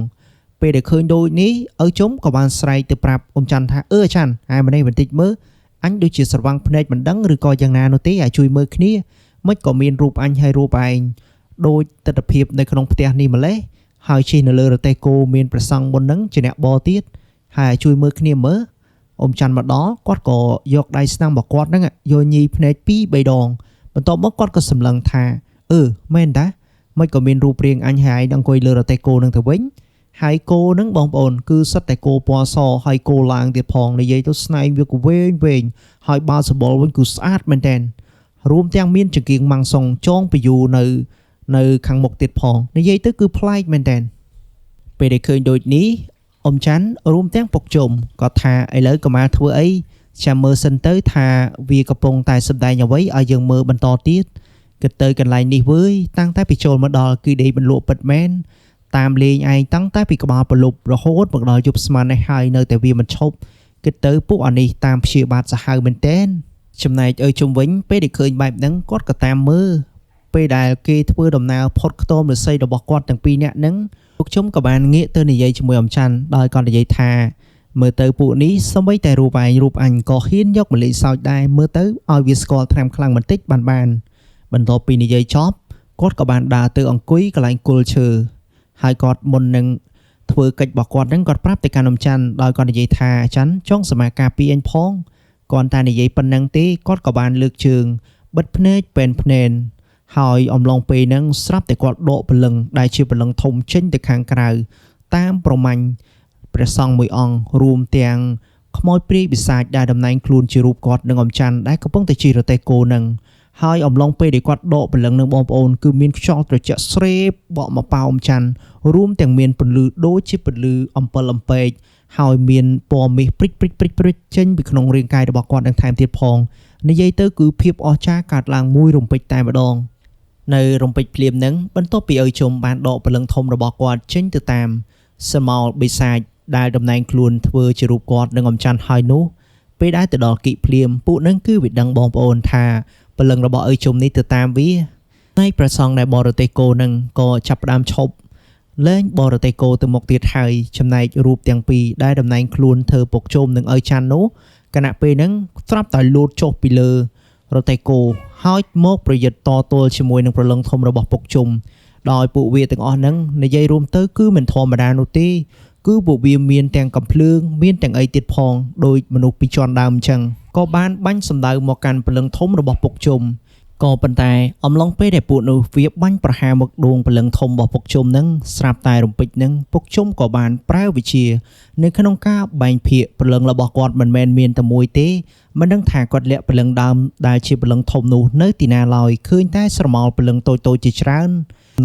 ពេលដែលឃើញដូចនេះឪជុំក៏បានស្រែកទៅប្រាប់អ៊ំច័ន្ទថាអឺច័ន្ទហើយម្នេះបន្តិចមើលអញដូចជាស្រវាំងភ្នែកមិនដឹងឬក៏យ៉ាងណានោះទេឲ្យជួយមើលគ្នាមិនក៏មានរូបអញហើយរូបឯងដូចទិដ្ឋភាពនៅក្នុងផ្ទះនេះម្លេះហើយជិះនៅលើរទេះគោមានព្រះសង្ឃមុននឹងជាអ្នកបរទៀតហើយឲ្យជួយមើលគ្នាមើលអ៊ំច័ន្ទមកដល់គាត់ក៏យកដៃស្នាមរបស់គាត់ហ្នឹងយកញីភ្នែក2 3ដងបន្ទាប់មកគាត់ក៏សម្លឹងថាអឺមែនតាមិនក៏មានរូបរាងអញហើយអង្គុយលើរទេះគោនឹងទៅវិញហើយគោនឹងបងប្អូនគឺសុទ្ធតែគោពណ៌សហើយគោឡើងទៀតផងនិយាយទៅស្នែងវាក៏វែងវែងហើយបាល់សបល់វិញគឺស្អាតមែនទែនរួមទាំងមានចង្គៀងម៉ាំងសុងចងពីយូរនៅខាងមុខទៀតផងនិយាយទៅគឺប្លែកមែនទែនពេលដែលឃើញដូចនេះអ៊ំច័ន្ទរួមទាំងពុកជុំក៏ថាឥឡូវកុមារធ្វើអីចាំមើលសិនទៅថាវាកំពុងតែសម្ដែងអ្វីឲ្យយើងមើលបន្តទៀតគិតទៅកន្លែងនេះវើយតាំងតែពីចូលមកដល់គឺដេកបន្លក់ពិតមែនតាមលេងឯងតាំងតែពីក្បាលប្រលប់រហូតមកដល់យប់ស្មាននេះហើយនៅតែវាមិនឈប់គិតទៅពួកអានេះតាមព្យាបាទសាហាវមែនទែនចំណែកឪជុំវិញពេលដែលឃើញបែបហ្នឹងគាត់ក៏តាមមើលពេលដែលគេធ្វើដំណើរផុតខ្ទមឫស្សីរបស់គាត់ទាំងពីរនាក់ហ្នឹងពុកជុំក៏បានងាកទៅនិយាយជាមួយអ៊ំច័ន្ទដោយគាត់និយាយថាមើលទៅពួកនេះសូម្បីតែរូបឯងរូបអញក៏ហ៊ានយកមកលេងសើចដែរមើលទៅឲ្យវាស្គាល់ថ្នាំខ្លាំងបន្តិចបានបន្ទាប់ពីនិយាយចប់គាត់ក៏បានដើរទៅអង្គុយកន្លែងគល់ឈើហើយគាត់មុននឹងធ្វើកិច្ចរបស់គាត់ហ្នឹងគាត់ប្រាប់ទៅកាន់អ៊ំច័ន្ទដោយគាត់និយាយថាច័ន្ទចង់សមាការពីអញផងគាត់តែនិយាយប៉ុណ្ណឹងទេគាត់ក៏បានលើកជើងបិទភ្នែកពេនភ្នែនហើយអំឡុងពេលហ្នឹងស្រាប់តែគាត់ដកព្រលឹងដែលជាព្រលឹងធំចេញទៅខាងក្រៅតាមប្រមាញ់ព្រះសង្ឃមួយអង្គរួមទាំងខ្មោចព្រាយបិសាចដែលតំណែងខ្លួនជារូបគាត់និងអ៊ំច័ន្ទដែលកំពុងតែជិះរទេះគោនឹងហើយអំឡុងពេលដែលគាត់ដកព្រលឹងនឹងបងប្អូនគឺមានខ្យល់ត្រជាក់ស្រេបបក់មកប៉ោអ៊ំច័ន្ទរួមទាំងមានពន្លឺដូចជាពន្លឺអំពិលអំពែកហើយមានពណ៌មាសព្រិចព្រិចព្រិចព្រិចចេញពីក្នុងរាងកាយរបស់គាត់នឹងថែមទៀតផងនិយាយទៅគឺភាពអស្ចារ្យកើតឡើងមួយរំពេចតែម្ដងនៅរំពេចភ្លាមនឹងបន្ទាប់ពីឪជុំបានដកព្រលឹងធំរបស់គាត់ចេញទៅតាមសមោលបិសាចដែលតំណែងខ្លួនធ្វើជារូបគាត់នឹងអំច័ន្ទហើយនោះពេលដែលទៅដល់គិភ្លាមពួកនឹងគឺវាដឹងបងប្អូនថាព្រលឹងរបស់ឪជុំនេះទៅតាមវា ផ្នែកព្រះសង្ឃដែលបរទេសគោនឹងក៏ចាប់ផ្ដើមឈប់លែងបរទេសគោទៅមុខទៀតហើយចំណែករូបទាំងពីរដែលតំណែងខ្លួនធ្វើពុកជុំនឹងឪច័ន្ទនោះ ខណៈពេលហ្នឹងត្រាប់តែលោតចុះពីលើរទេះគោហើយមកប្រយុទ្ធតទល់ជាមួយនឹងព្រលឹងធំរបស់ពុកជុំដោយពួកវាទាំងអស់ហ្នឹងនិយាយរួមទៅគឺមិនធម្មតានោះទេគឺពួកវាមានទាំងកំភ្លើងមានទាំងអីទៀតផងដោយមនុស្សពីជាន់ដើមអញ្ចឹងក៏បានបាញ់សម្ដៅមកកាន់ព្រលឹងធំរបស់ពុកជុំក៏ប៉ុន្តែអំឡុងពេលដែលពួកនោះវាបាញ់ប្រហារមកដួងព្រលឹងធំរបស់ពុកជុំនឹងស្រាប់តែរំពេចនឹងពុកជុំក៏បានប្រើវិជានៅក្នុងការបែងភាកព្រលឹងរបស់គាត់មិនមែនមានតែមួយទេមិនដឹងថាគាត់លាក់ព្រលឹងដើមដែលជាព្រលឹងធំនោះនៅទីណាឡើយឃើញតែស្រមោលព្រលឹងតូចៗជាច្រើន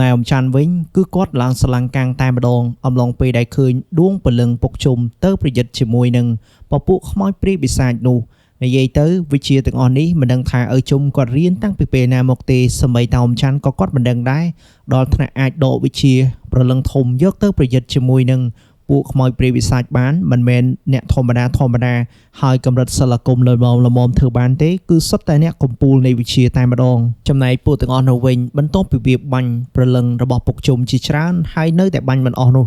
ណែអំច័ន្ទវិញគឺគាត់ឡើងស្រឡាំងកាំងតែម្ដងអំឡុងពេលដែលឃើញដួងព្រលឹងពុកជុំទៅប្រយុទ្ធជាមួយនឹងពពួកខ្មោចព្រាយបិសាចនោះនិយាយទៅវិជាទាំងអស់នេះមិនដឹងថាឪជុំគាត់រៀនតាំងពីពេលណាមកទេសម្បីតោមច័ន្ទក៏គាត់មិនដឹងដែរដល់ថ្នាក់អាចដកវិជាព្រលឹងធំយកទៅប្រយុទ្ធជាមួយនឹងពួកខ្មោចព្រាយបិសាចបានមិនមែនអ្នកធម្មតាហើយកម្រិតសិលគមល្មមធ្វើបានទេគឺសុទ្ធតែអ្នកកំពូលនៃវិជាតែម្ដងចំណែកពួកទាំងអស់នោះវិញបន្ទាប់ពីវាបាញ់ព្រលឹងរបស់ពុកជុំជាច្រើនហើយនៅតែបាញ់មិនអស់នោះ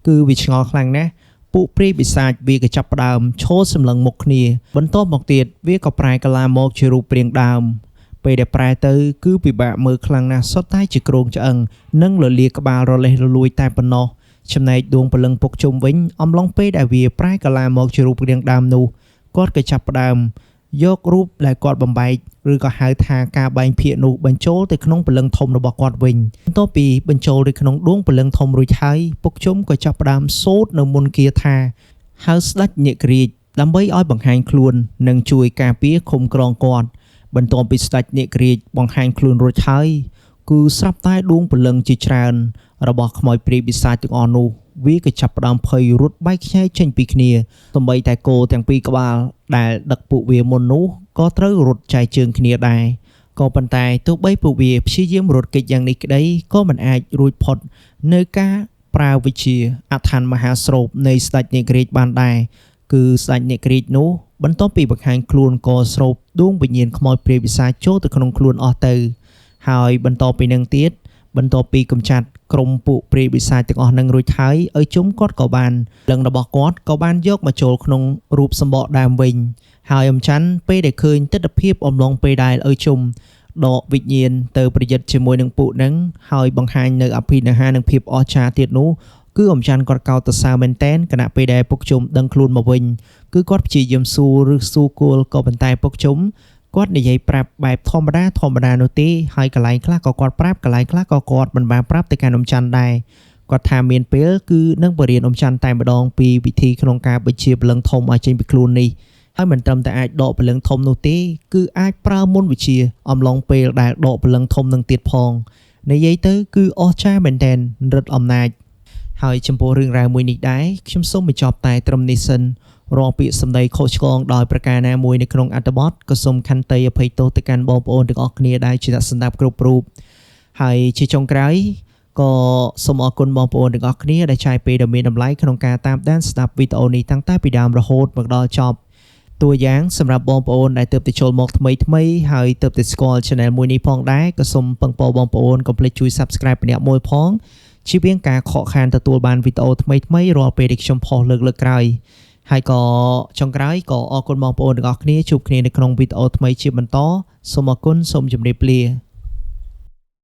គឺវាឆ្ងល់ខ្លាំងណាស់ពួកព្រាយបិសាចវាក៏ចាប់ផ្ដើមឈរសម្លឹងមុខគ្នាបន្ទាប់មកទៀតវាក៏ប្រែកាឡាមកជារូបរាងដើមពេលដែលប្រែទៅគឺពិបាកមើលខ្លាំងណាស់សុទ្ធតែជាគ្រោងឆ្អឹងនិងលលាក្បាលរលេះរលួយតែប៉ុណ្ណោះចំណែកដួងព្រលឹងពុកជុំវិញអំឡុងពេលដែលវាប្រែកាឡាមកជារូបរាងដើមនោះគាត់ក៏ចាប់ផ្ដើមយករូបដែលគាត់បំបែកឬក៏ហៅថាការបែងភាគនោះបញ្ចូលទៅក្នុងព្រលឹងធំរបស់គាត់វិញបន្ទាប់ពីបញ្ចូលទៅក្នុងដួងព្រលឹងធំរួចហើយពុកជុំក៏ចាប់ផ្ដើមសូត្រនៅមន្តគាថាហៅស្ដេចនាគរាជដើម្បីឲ្យបង្ហាញខ្លួននិងជួយការពារឃុំក្រងគាត់បន្ទាប់ពីស្ដេចនាគរាជបង្ហាញខ្លួនរួចហើយគឺស្រាប់តែដួងព្រលឹងជាច្រើនរបស់ខ្មោចព្រាយបិសាចទាំងអស់នោះវាក៏ចាប់ផ្ដើមភ័យរត់បែកខ្ញែកចេញពីគ្នាទម្បីតែគោទាំងពីរក្បាលដែលដឹកពួកវាមុននោះក៏ត្រូវរត់ចែកជើងគ្នាដែរក៏ប៉ុន្តែទោះបីពួកវាព្យាយាមរត់គេចយ៉ាងនេះក្តីក៏មិនអាចរួចផុតនៅការប្រើវិជាអឋានមហាស្រូបនៃស្ដេចនាគរាជបានដែរគឺស្ដេចនាគរាជនោះបន្ទាប់ពីបង្ហាញខ្លួនក៏ស្រូបដួងវិញ្ញាណខ្មោចព្រាយបិសាចចូលទៅក្នុងខ្លួនអស់ទៅហើយបន្តពីនឹងទៀតបន្ទាប់ពីកម្ចាត់ក្រុមពួកព្រាយបិសាចទាំងអស់នឹងរួចហើយឪជុំគាត់ក៏បានលឹងរបស់គាត់ក៏បានយកមកចូលក្នុងរូបសម្បកដើមវិញហើយអំច័ន្ទពេលដែលឃើញទិដ្ឋភាពអំឡុងពេលដែលឪជុំដកវិញ្ញាណទៅប្រយុទ្ធជាមួយនឹងពួកនឹងហើយបង្ហាញនៅអភិនិហានិងភាពអស្ចារ្យទៀតនោះគឺអំច័ន្ទគាត់កោតសរសើរមែនតែនខណៈពេលដែលពុកជុំដឹងខ្លួនមកវិញគឺគាត់ព្យាយាមសួរឬសួរគល់ក៏ប៉ុន្តែពុកជុំគាត់និយាយប្រាប់បែបធម្មតានោះទេហើយកន្លែងខ្លះក៏គាត់ប្រាប់កន្លែងខ្លះក៏គាត់មិនបានប្រាប់ទៅកាន់អ៊ំច័ន្ទដែរគាត់ថាមានពេលគឺនឹងបរៀនអ៊ំច័ន្ទតែម្ដងពីវិធីក្នុងការបញ្ជាព្រលឹងធំឲ្យចេញពីខ្លួននេះហើយមិនត្រឹមតែអាចដកព្រលឹងធំនោះទេគឺអាចប្រើមន្តវិជាអំឡុងពេលដែលដកព្រលឹងធំនឹងទៀតផងនិយាយទៅគឺអស្ចារ្យមែនទែនរិទ្ធអំណាចហើយចំពោះរឿងរ៉ាវមួយនេះដែរខ្ញុំសូមបញ្ចប់តែត្រឹមនេះសិនរាល់ពាក្យសម្ដីខុសឆ្គងដោយប្រការណាមួយនៅក្នុងអត្ថបទក៏សូមខន្តីអភ័យទោសទៅកាន់បងប្អូនទាំងអស់គ្នាដែលជាអ្នកស្ដាប់គ្រប់រូបហើយជាចុងក្រោយក៏សូមអរគុណបងប្អូនទាំងអស់គ្នាដែលចាយពេលដ៏មានតម្លៃក្នុងការតាមដានស្ដាប់វីដេអូនេះតាំងតែពីដើមរហូតមកដល់ចប់តួយ៉ាងសម្រាប់បងប្អូនដែលទើបតែចូលមកថ្មីៗហើយទើបតែស្គាល់ Channel មួយនេះផងដែរក៏សូមពឹងពរបងប្អូនកុំភ្លេចជួយ Subscribe ម្នាក់មួយផងជៀសវាងការខកខានទទួលបានវីដេអូថ្មីៗរាល់ពេលដែលខ្ញុំផុសលើកក្រោយហើយក៏ចុងក្រោយក៏អរគុណបងប្អូនទាំងអស់គ្នាជួបគ្នានៅក្នុងវីដេអូថ្មីជាបន្តសូមអរគុណសូមជម្រាបលា